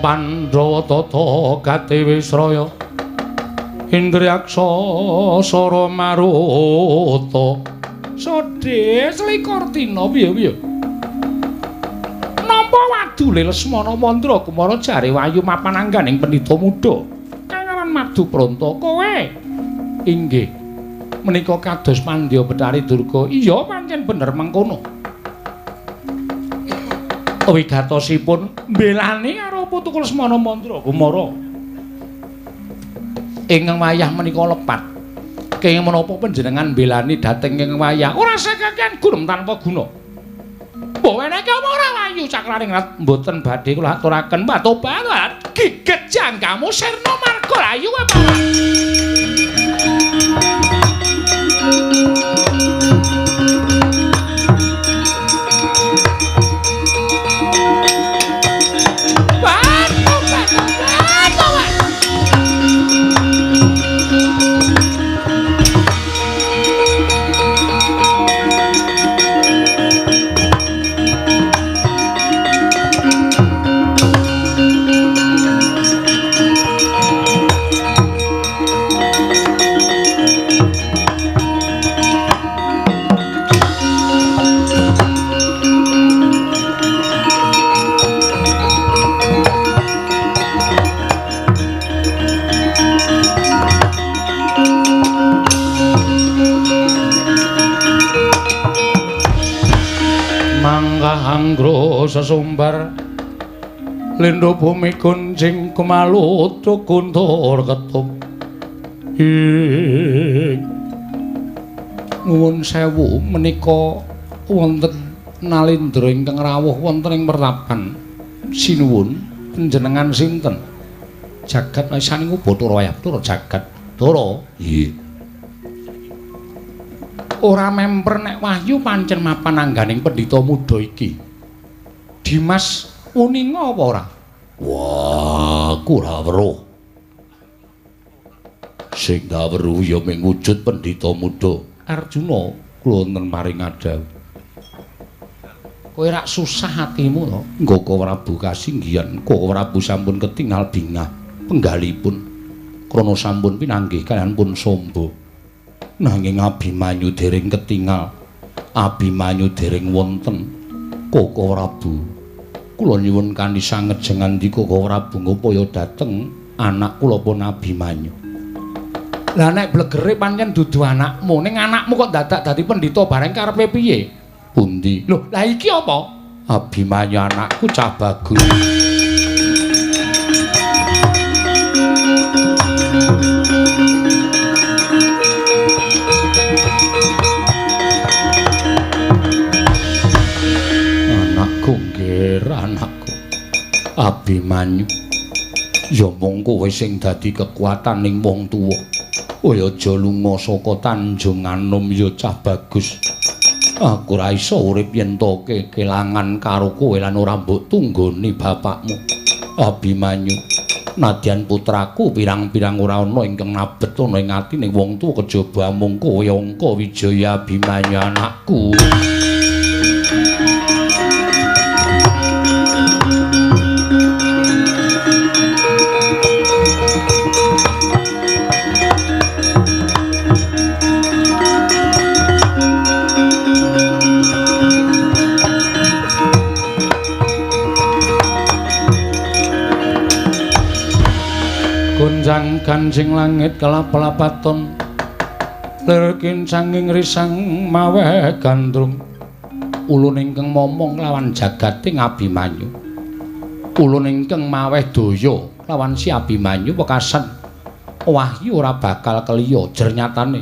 Pandhawa tata gati wisraya Indriyaksa sara maruta sodhe selikur dina piye-piye nampa wadule Lesmana Mandra Kumara jare wayu mapan angganing pendhita muda kang aran Madubranta. Kowe inggih menika kados pandya Bathari Durga. Iya pancen bener mengkono. Wigatosipun mbelani karo putu Lesmana Mandra Kumara ing wayah menika lepat. Kenging menapa panjenengan mbelani dhateng ing wayah? Ora sekakean gurem tanpa guna. Mbok weneke apa ora wayu cakraning rat mboten badhe kula aturaken. Tobat gigit jangkamu sirna marga ayu apa. Anggro sesumbar lindho bumi kuncing kumalutu kuntur ketup. Ing nuwun sewu menika wonten nalindra ingkang rawuh wonten ing pertapan. Sinuwun panjenengan sinten? Jagat saning Bathara Wayah Bathara jagat Bathara. Nggih. Ora memper nek wahyu pancen mapan angganing pendhita muda iki. Dimas uninga apa ora? Wah, aku ora weruh. Sing tak weruh ya mung wujud pendhita muda Arjuna. Kula wonten maring adhawuh. Kowe rak susah atimu to? Nggaka Prabu kasinggihan, Koko Prabu sampun ketingal bingah penggalipun krana sampun pinanggih kaliyan pun somba. Nanging Abimanyu dereng ketingal, Abimanyu dereng wonten. Koko Prabu, kula nyuwun kanthi sanget jengandika Koko Prabu ngupaya dhateng anak kula pun Abimanyu. Lah nek blegere pancen dudu anakmu, ning anakmu kok dadak dadi pendhita bareng karepe piye? Pundi? Lho, lah iki apa? Abimanyu anakku cah bagus. Abimanyu. Ya mung kowe sing dadi kekuataning wong tuwa. Kowe aja lunga saka Tanjung Anom ya cah bagus. Aku ora iso urip yen to kelangan karo kowe lan ora mbok tunggoni bapakmu. Abimanyu, nadyan putraku pirang-pirang ora ana ingkang nabet ana ing atine wong tuwa kejaba mung kowe Angka Wijaya Abimanyu anakku. Gonjang ganjing langit kelap-lapaton lir kincanging risang maweh gandrung. Ulun ingkang momong lawan jagating Abimanyu, ulun ingkang maweh daya lawan si Abimanyu wekasan wahyu ora bakal keliya. Jernyatane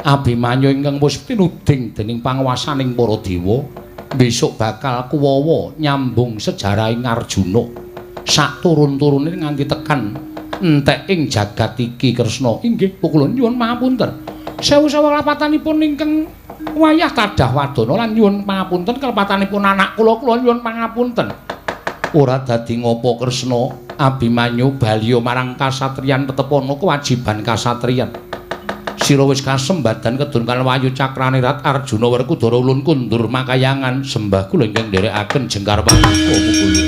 Abimanyu ingkang wis pinuding dening panguwasaning para dewa besok bakal kuwawa nyambung sejarahing Arjuna sak turun-turune nganti tekan entek ing jagat iki. Kresna, inggih kula nyuwun pangapunten. Sewu-sewu kelepatanipun ingkang wayah kadah wadana lan nyuwun pangapunten kelepatanipun anak kula, kula nyuwun pangapunten. Ora dadi ngopo Kresna, Abimanyu baliya marang kasatriyan tetep ana kewajiban kasatriyan. Sira wis kasembadan kedun kan wayu cakrane Rat Arjuna Werkudara ulun kundur makayangan sembah kula ingkang nderekaken jengkar paduka kula.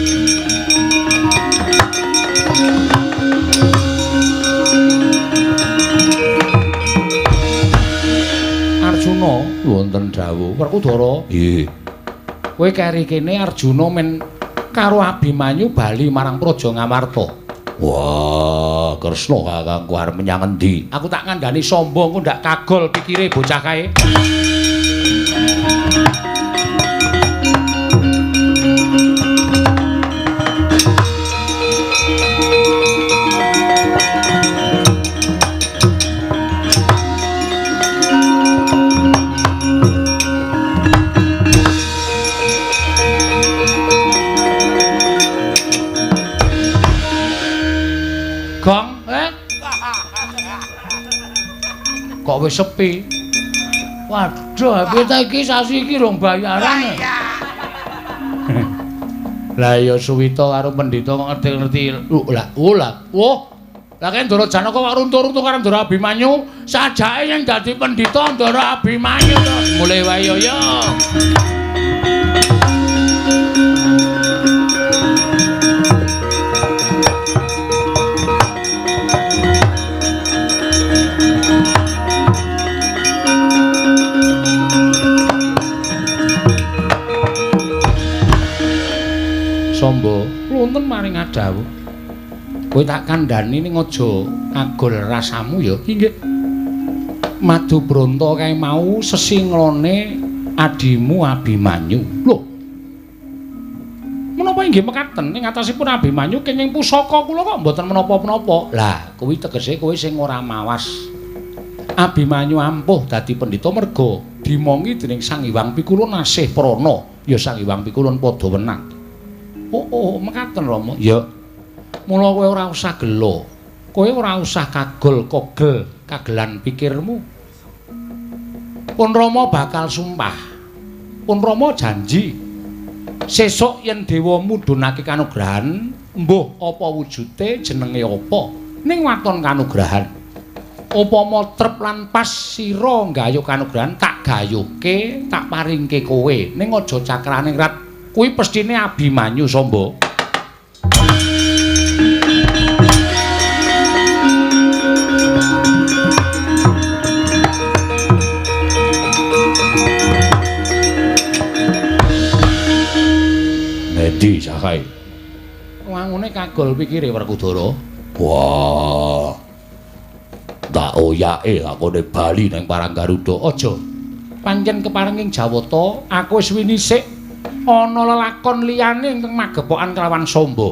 Arjuna wonten dawuh Werkudara. Nggih. Kowe keri kene Arjuna men karo Abimanyu bali marang Praja Ngamarta. Wah, Kresna kakangku arep menyang endi? Aku tak ngandani sombong engko ndak kagol pikire bocah kae. Gong, eh? Kok wis sepi? Waduh, kita iki sasi iki rong bayaran. Lah ya Suwita karo pendhita kok ngerti-ngerti. Lah, lah, wah. Lah kene Ndara Janaka kok runtuh-runtuh karo Ndara Abimanyu, sajake yen dadi pendhita Ndara Abimanyu to. Mulih wae yo. Samba, wonten maring adhawuh. Kowe tak kandhani ning aja agol rasamu ya. Inggih. Madu Bronto kae mau sesinglone adimu Abimanyu. Lho. Menapa inggih mekaten ing atasipun Abimanyu kenging pusaka kula kok mboten menapa-menapa. Lah, kuwi tegese kowe sing ora mawas. Abimanyu ampuh dadi pendhita merga dimongi dening Sang Hyang Pikulun asih prana. Ya Sang Hyang Pikulun padha wenang. Oh, oh, mekaten Rama. Ya. Mula kowe ora usah gelo. Kowe ora usah kagol kogel kagelan pikirmu. Pun Rama bakal sumpah. Pun Rama janji. Sesuk yen dewa mudhunake kanugrahan, mbuh apa wujute, jenenge apa, ning waton kanugrahan. Upama trep lan pas sira nggayuh kanugrahan, tak gayuhke, tak paringke kowe. Ning aja cakrane rat. Kuwi pesthine Abimanyu Samba. Ngendi cakae? Wangune kagol pikire Werkudara. Wah. Tak oyake lakone bali nang Parang Garuda. Aja. Pancen keparenging Jawata, aku wis winisik ana lelakon liyane ingkang magepokan kelawan Samba.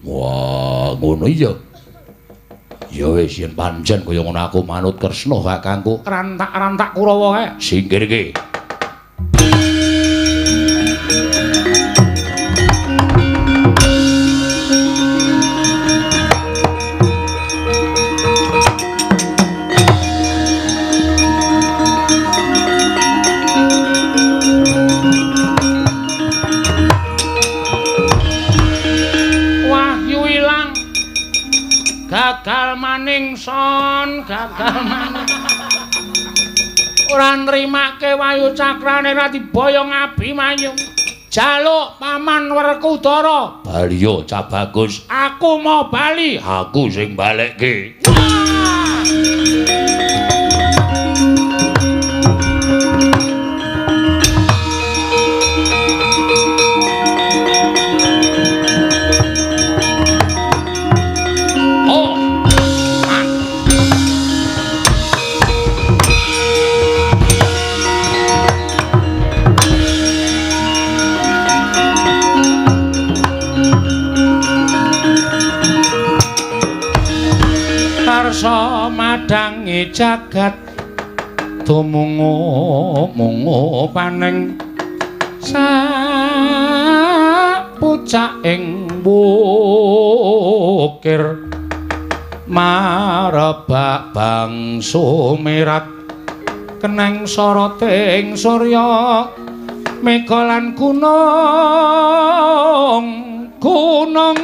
Wah, ngono iya. Ya wis yen pancen kaya ngono aku manut Kresna kakangku. Rantak-rantak Kurawa kae. Singkirke. maning son, gagal maning. Ora nrimake Wayu Cakrane ra diboyong Abimanyu. Jaluk Paman Werkudara. Baliyo Cah Bagus, aku mau bali, aku sing balekke. Madangi jagat tumungu-mungu paneng sapucaking wukir marebak bangsu mirat keneng soroting surya mega lan gunung gunung.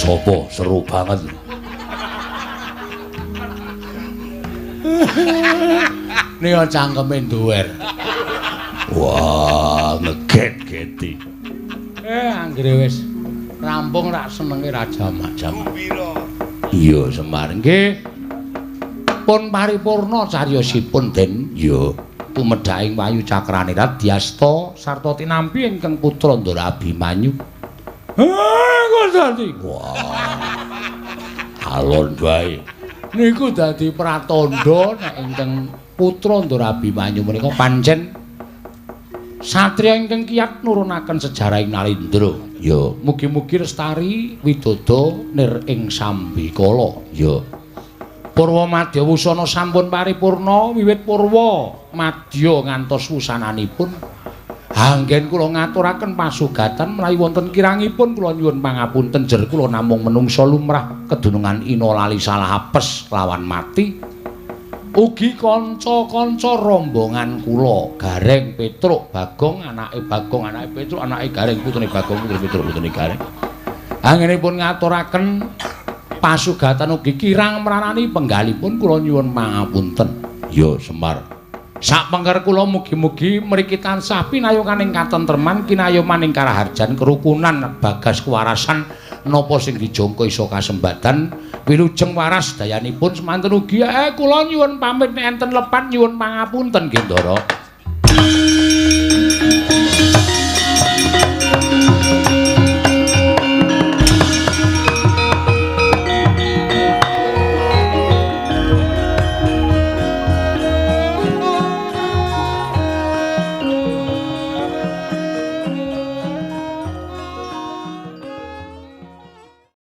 Sopo seru banget. Nih cangkeme nduwer. Wah, ngeget-geti. Anggere wis rampung rak senenge raja macam. Iya, Semar nggih. Pun paripurna cariyosipun Den. Iya, tumedhaking Wayu Cakranirat Dyasta sarta tinampi ingkang putra Ndara Abimanyu. Kok dadi. Wah. Alon bae. Niku dadi pratandha nek ingkang putra Ndara Abimanyu menika pancen satriya ingkang kiyat nurunaken sejarah ing Nalindra. Ya, mugi-mugi lestari widodo nir ing sambikala. Ya. Purwa Madya wusana sampun paripurna wiwit purwa madya ngantos wusananipun. Anggen kula ngaturaken pasugatan menawi wonten kirangipun kula nyuwun pangapunten jer kula namung menungsa lumrah kedunungan ina lali salah apes lawan mati. Ugi kanca-kanca rombongan kula Gareng Petruk Bagong anake Bagong anake Petruk anake Gareng putune Bagong putune Petruk putune Gareng. Anggenipun ngaturaken pasugatan ugi kirang mranani penggalipun kula nyuwun pangapunten. Ya Semar. Sak pengker kula mugi-mugi mriki tansah pinayokaning katentreman kinayomaning karaharjan kerukunan bagas kewarasan napa sing dijangka iso kasembadan wilujeng waras dayanipun semanten ugi kula nyuwun pamit nek enten lepat nyuwun pangapunten nggih Ndara.